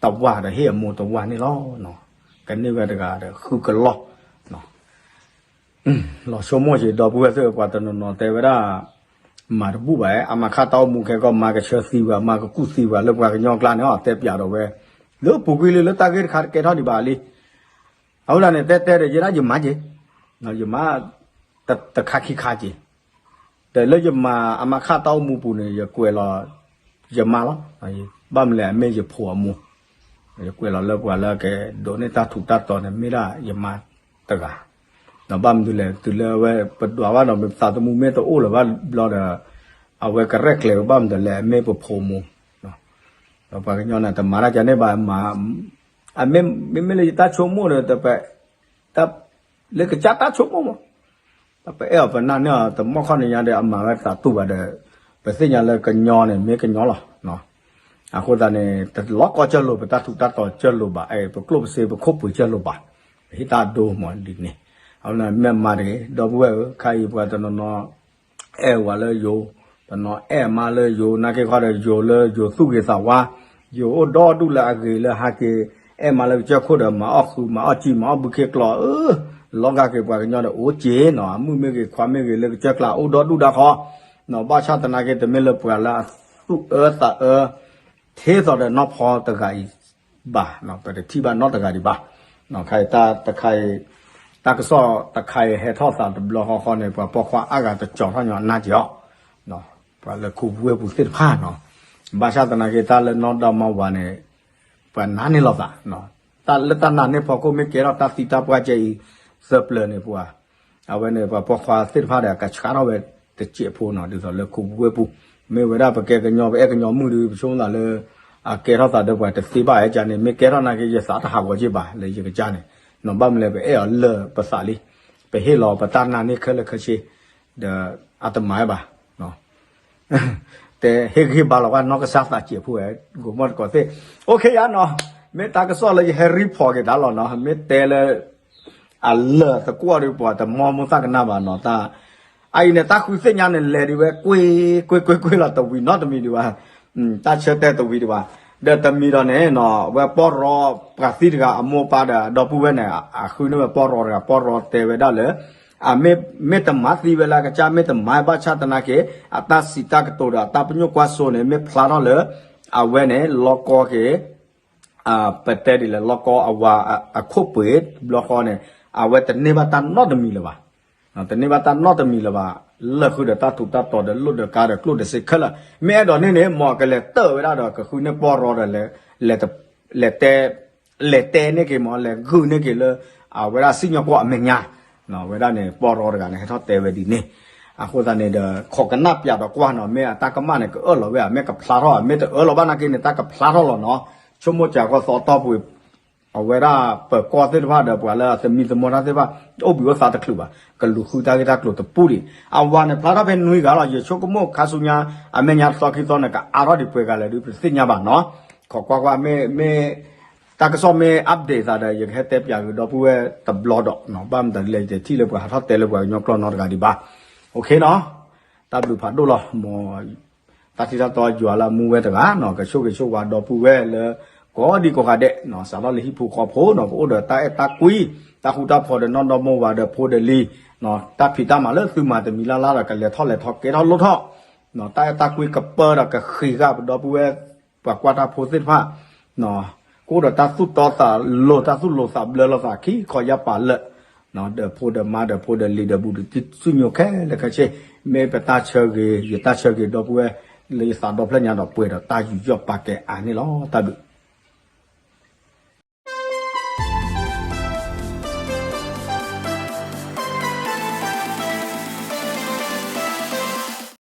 တဝၢ်ဒီးဟ့ၣ်အမိၢ်တဝၢ်န့ၣ်လီၤ. ကန့ၢ်ဝဲတဂၤဒီးဃုကလီၢ် လီၤဆိကမိၣ်က့ၤ ဒီပုၢ်ဝဲၢ်သ့ၣ် ပှၤတနီၤနီၤတဲဝဲဒၣ် မၤတဘူၣ်ဘၣ် အါမးခါတၢ်အိၣ်မူခဲကီၢ် မါကဆၢသံဝဲ မါကကူၣ်သံဝဲ လၢပှၤကညီကျါန့ၣ် တဲပၠးဒီးဝဲ လၢပူၤကွံာ်လံ လၢတၢ်ဂ့ၢ်တခါတကဲထီၣ်ဒံးဘၣ်လံ. အဃိသတးန့ၣ် တဲတဲဒီး ယဲဒၣ်ယမါက့ၤ ယမါ တခါခံခါက့ၤ ဒီးလၢယမၤအါမးခါတၢ်အိၣ်မူပူၤန့ၣ် ယကွဲးလီၤ ယမါလီၤ. ဘၣ်မနုၤလဲၣ် အမ့ၢ်ယဖိအမိၢ်, ယကွဲးလီၤလၢပှၤလၢကဒိးန့ၢ်တၢ်ထူးတၢ်တီၤန့ၣ် မ့ၢ်ဒၣ်ယမါတဂၤ, ဒီးဘၣ်မနုၤလဲၣ် တုၤလၢအဝဲပဒွးဘၣ်ဒီး ပသးသမူမ့ၢ်တအိၣ်လၢၤဘၣ်ဘျီဒီး အဝဲကရဲၣ်ကျဲၤဝဲဘၣ်မနုၤလဲၣ် အမ့ၢ်ပဖိအမိၢ် ဒီးပှၤကညီန့ၣ် တမၤတၢ်ကန့ၣ်ဘၣ်, မ့မ့ၢ်လၢယတၢ်ဆိကမိၣ်ဒီး တပ လၢကစၢ်တၢ်ဆိကမိၣ်မး ပအဲၣ်အီၤပနာ်န့ၢ်အီၤ တမီၢ်ခီၣ်နံၤညါဒီး အမၤဝဲသးတူၢ်ဘၣ်ဒီး ပသ့ၣ်ညါလၢကညီန့ၣ် မ့ၢ်ကညီလီၤ. အဃိသတးန့ၣ် တလီၤကီၢ်ကၢၢ်လိာ် ပတၢ်ထူးတၢ်တီၤကၢၢ်လိာ်ဘၣ်, ပကျိၣ်ပစ့ပခိၣ်ပှ့ၤကၢၢ်လိာ်ဘၣ်, ပဟ့ၣ်တၢ်ဒိမးဒ်န့ၣ်. အဝဲန့ၣ်မ့ၢ်မၤတဂ့ၤ ဒီပုၢ်ဝဲၢ်ဧၢ, ခါအံၤပှၤတနီၤနီၤ အဲၣ်ဝၤလၢယိၤ, တနီၤအဲၣ်မါလၢယိၤ, နာ်က့ခီဒီးယိၤလၢယိၤသူၣ်ဂ့ၤသးဝါ, ယိၤအိၣ်ဒီဒူၣ်လၢအဂ့ၤလၢဟးက့ၤ အဲၣ်မါလၢကစၢၢ်ခိၣ်ဒီး မၤအီၣ်ဃုာ် မၤအီၣ်ကံ မၤအီၣ်ဘုခ့ကျီ, လီၤဂာ်က့ၤပှၤကညီဒီးအိၣ်က့ၤနီၤ, အမုၣ်မ့ၢ်ဂ့ၤ ခွါမ့ၢ်ဂ့ၤ လၢကစၢၢ်ကျါအိၣ်ဒီဒူၣ်ဒါဃီ, ဘၣ်ဆၣ်သနာ်က့ တမ့ၢ်လၢပှၤလၢအသူၣ်အၢသးအၢ ထဲသိးဒီးနီၢ်ဖီတဂၤအံၤဘၣ်, ပတထံၣ်ဘၣ်နီတဂၤဒံးဘၣ်. ခါအံၤတၢ်တခါအံၤ တၢ်ကစီၣ်တခါအံၤဟဲထီၣ်သးတဘျီဃီဃီန့ၣ် ပှၤပိာ်ခွါအါဂၤတကၠီၤထီၣ်ညီအနၢ်က့ၤအီၤ, ပှၤလၢခူပဝ့ၢ်ပူၤသ့ၣ်တဖၣ်နီၤ, ဘၣ်ဆၣ်သနာ်က့ တၢ်လၢနီၢ်ဒီမါဝၤန့ၣ် ပှၤနာ်န့ၢ်လိာ်သး, တၢ်လၢတၢ်နာ်န့ၢ်ဖီခိၣ် မ့ၢ်ကဲထီၣ်တၢ်သံတၢ်ပှၢ်ကဲအံၤ သၢပျၢၤန့ၣ် ပှၤ အဝဲန့ၣ် ပှၤပိာ်ခွါသ့ၣ်တဖၣ်ဒီး ကဆှးထီၣ်ဝဲတစဲးဖိနီၤ, ဒ်သိးလၢခူပဝ့ၢ်ပူၤ, မ့ၢ်ဝဲဒၣ်ပကဲကညီ ပအဲၣ်ကညီမုၣ်ဒီး ပဆိကမိၣ်သးလၢ အကဲထီၣ်သးဒီးပှၤတသ့ဘၣ် အဲကါန့ၣ် မ့ၢ်ကဲထီၣ်နာ်က့ ယသးတဟးဂီၤက့ၤဘၣ် လၢယကစၢ်န့ၣ်, ဘၣ်မနုၤလဲၣ် ပအဲၣ်အီၤလၢာ်ပသးလံ, ပဟ့ၣ်လီၤပတၢ်နာ်န့ၢ်ခဲလၢာ်ခဲဆ့, ဒီးအတမၤဝဲဘၣ် တဲဟ့ၣ်ဂံၢ်ဟ့ၣ်ဘါလီၤကွၢ်နီၢ်ကစၢ်သးစဲးဖိဝဲ, ဂိၤမီၣ်တကိးသ့ၣ်, အိၣ်ခ့ယါနီၤ, မ့ၢ်တၢ်ကစီၣ်လၢယဟဲ report က့ၤတၢ်လီၤနီၤ, မ့ၢ်တဲလၢ အလၢာ်သကွီၢ်ဒီးပှၤတမီမူသၣ်ကနၣ်ဘၣ်နီၤ, တၢ် အအံၤန့ၣ် တၢ်ဃုသ့ၣ်ညါန့ၣ် လဲၤဒံးဝဲ ကွ့ၢ်ကွ့ၢ်ကွ့ၢ်ကွ့ၢ်လီၤ တဝံၤနီတမံၤဒံးဘၣ်, တၢ်ဆၢတဲာ်တဝံၤဒံးဘၣ်, ဒီးတမံၤဒီးန့ၣ်နီၤ ဝဲပီၢ်ရီ ပှၤသံတဂၤအမိၢ်ပၢ်ဒီးအဒီပုၢ်ဝဲၢ်န့ၣ် အဃုန့ၢ်ဝဲပီၢ်ရီတဂၤ, ပီၢ်ရီတဲဝဲဒၣ်လၢ အမ့ၢ် မ့ၢ်တမၤသံဝဲလၢအကစၢ် မ့ၢ်တမၤဘၣ်ဆၣ်သနာ်က့ အတၢ်စံးတၢ်ကတိၤဒီးအတၢ်ပညိၣ်ကွၢ်စိန့ၣ် မ့ၢ်ဖျါထီၣ်လၢ အဝဲန့ၣ် လီကီက့ၤ ပတဲဒ်လဲၣ် လီကီအဝၤအခိၣ်ပှ့ၤ ဘျီဃီန့ၣ် အဝဲတန့ၢ်ဘၣ်တၢ်နီတမံၤလၢၤဘၣ်, တန့ၢ်ဘၣ်တၢ်နီတမံၤလၢၤဘၣ်, လၢာ်ဃုာ်ဒီးတၢ်ထူးတၢ်တီၤဒီးလိၣ်ဒီးကါဒီးကျိၣ်ဒီးစ့ခဲလၢာ်, မ့ၢ်အဲၣ်ဒိးန့ၢ်န့ၣ် မ်ကလဲၤတၢၢ်ဝဲဒၣ်ဒီး ကဃုန့ၢ်ပီၢ်ရီဒီး လဲၤ လဲၤတဲ လဲၤတဲန့ၢ်က့ၤမး လဲၤဂုာ်န့ၢ်က့ၤလၢ အဝဲဒၣ်စံၣ်ညီၣ်ကွီၢ်အမဲာ်ညါ, ဝဲဒၣ်န့ၣ် ပီၢ်ရီတဂၤန့ၣ် ဟဲထီၣ်တဲဝဲဒ်န့ၣ်, အဃိသတးန့ၣ်ဒီး ခိးကနၣ်ပၠးဒီးကွၢ်နီၤ, မ့ၢ်အတၢ်ကမၣ်န့ၣ် ကအၢၣ်လီၤဝဲဧါ, မ့ၢ်ကဖျါထီၣ်ဧါ, မ့ၢ်တအၢၣ်လီၤဘၣ်နာ်က့န့ၣ် တၢ်ကဖျါထီၣ်လီၤနီၤ, ဆိကမိၣ်စၢ်ကီၢ်သီတီၢ်ပူၤ အဝဲဒၣ်ပၢၤကီၢ်သ့ၣ်တဖၣ်ဒီးပှၤလၢအသမံသမိးတၢ်သ့ၣ်တဖၣ် တအိၣ်ဘှံးအိၣ်သါတချုးဘၣ်, ကလူၤဃုတၢ်ဂ့ၢ်တၢ်ကျိၤတပူၤဒံး, အဝၤန့ၣ်ဖျါထီၣ်ဖဲနွံဂၤလီၤ, ယဆိကမိၣ်ခါဆူညါ အမဲာ်ညါတသီခံသီန့ၣ် ကအါထီၣ်ဒံးပှဲၤဂၤလဲၣ်ဒုး ပတသ့ၣ်ညါဘၣ်နီၤ, ခိးကွၢ်ကွၢ် မ့ၢ် မ့ၢ် တၢ်ကစီၣ်မ့ၢ် update သးဒီး ယကဟဲတဲပၠးက့ၤဒီပုၢ်ဝဲၢ်တဘျီဒီး ဘၣ်မတၤလဲၣ် ယတထံၣ်လၢပှၤဟးထီၣ်တဲလၢပှၤကညီကျိာ်နီတဂၤဒံးဘၣ်, အိၣ်ခ့နီၤ, တၢ်ဘျုးဖးဒိၣ်လီၤ, မ် တၢ်ထံၣ်တၢ်တီယွၤလၢအမူဝဲတဂၤနီၤ, ကဆိၣ်ဂ့ၤဆိၣ်ဝါဒီပုၢ်ဝဲၢ်လၢ ကိးဒံကိးဂၤဒဲးနီၤ, စးထီၣ်လၢဟံၣ်ဖိဃီဖိနီၤ, ကအိၣ်ဒီးတၢ်အဲၣ်တၢ်ကွံ, တၢ်ဃူတၢ်ဖိးဒီးနီၢ်ဒီမိၢ်ဝၤဒီးဖိဒီးလံၤ, တၢ်ဖံးတၢ်မၤလၢသုမၤတမံၤလၢ်လၢ်ဒီး ကလဲၤထီၣ်လဲၤထီကဲထီၣ်လိၣ်ထီၣ်, တၢ်အဲၣ်တၢ်ကွံကပၢဒီးကဃံးဃာ်ပဒီပုၢ်ဝဲၢ် ပှၤကွၢ်တၢ်ဖိသ့ၣ်တဖၣ် ကအိၣ်ဒီးတၢ်သူၣ်တီသးလိၤ တၢ်သူၣ်လိၤသးဘျၢလီၤသးခံခီယၢ်ပာ်လၢာ်, ဒီးဖိဒီးမါဒီးဖိဒီးလံၤဒီးဘူးဒီးတံၢ် စုၣ်ညိၣ်ခဲလၢာ်ခဲဆ့, မ့ၢ်ပတၢ်ဆၢဂ့ၤ ယတၢ်ဆၢဂ့ၤ ဒီပုၢ်ဝဲၢ် လၢယသးဒီဖျၢၣ်ညါဒီး ပှဲၤဒီးတၢ်ယူးယီၣ်ပာ်ကဲအါန့ၣ်လီၤ. တၢ်ဘျုး.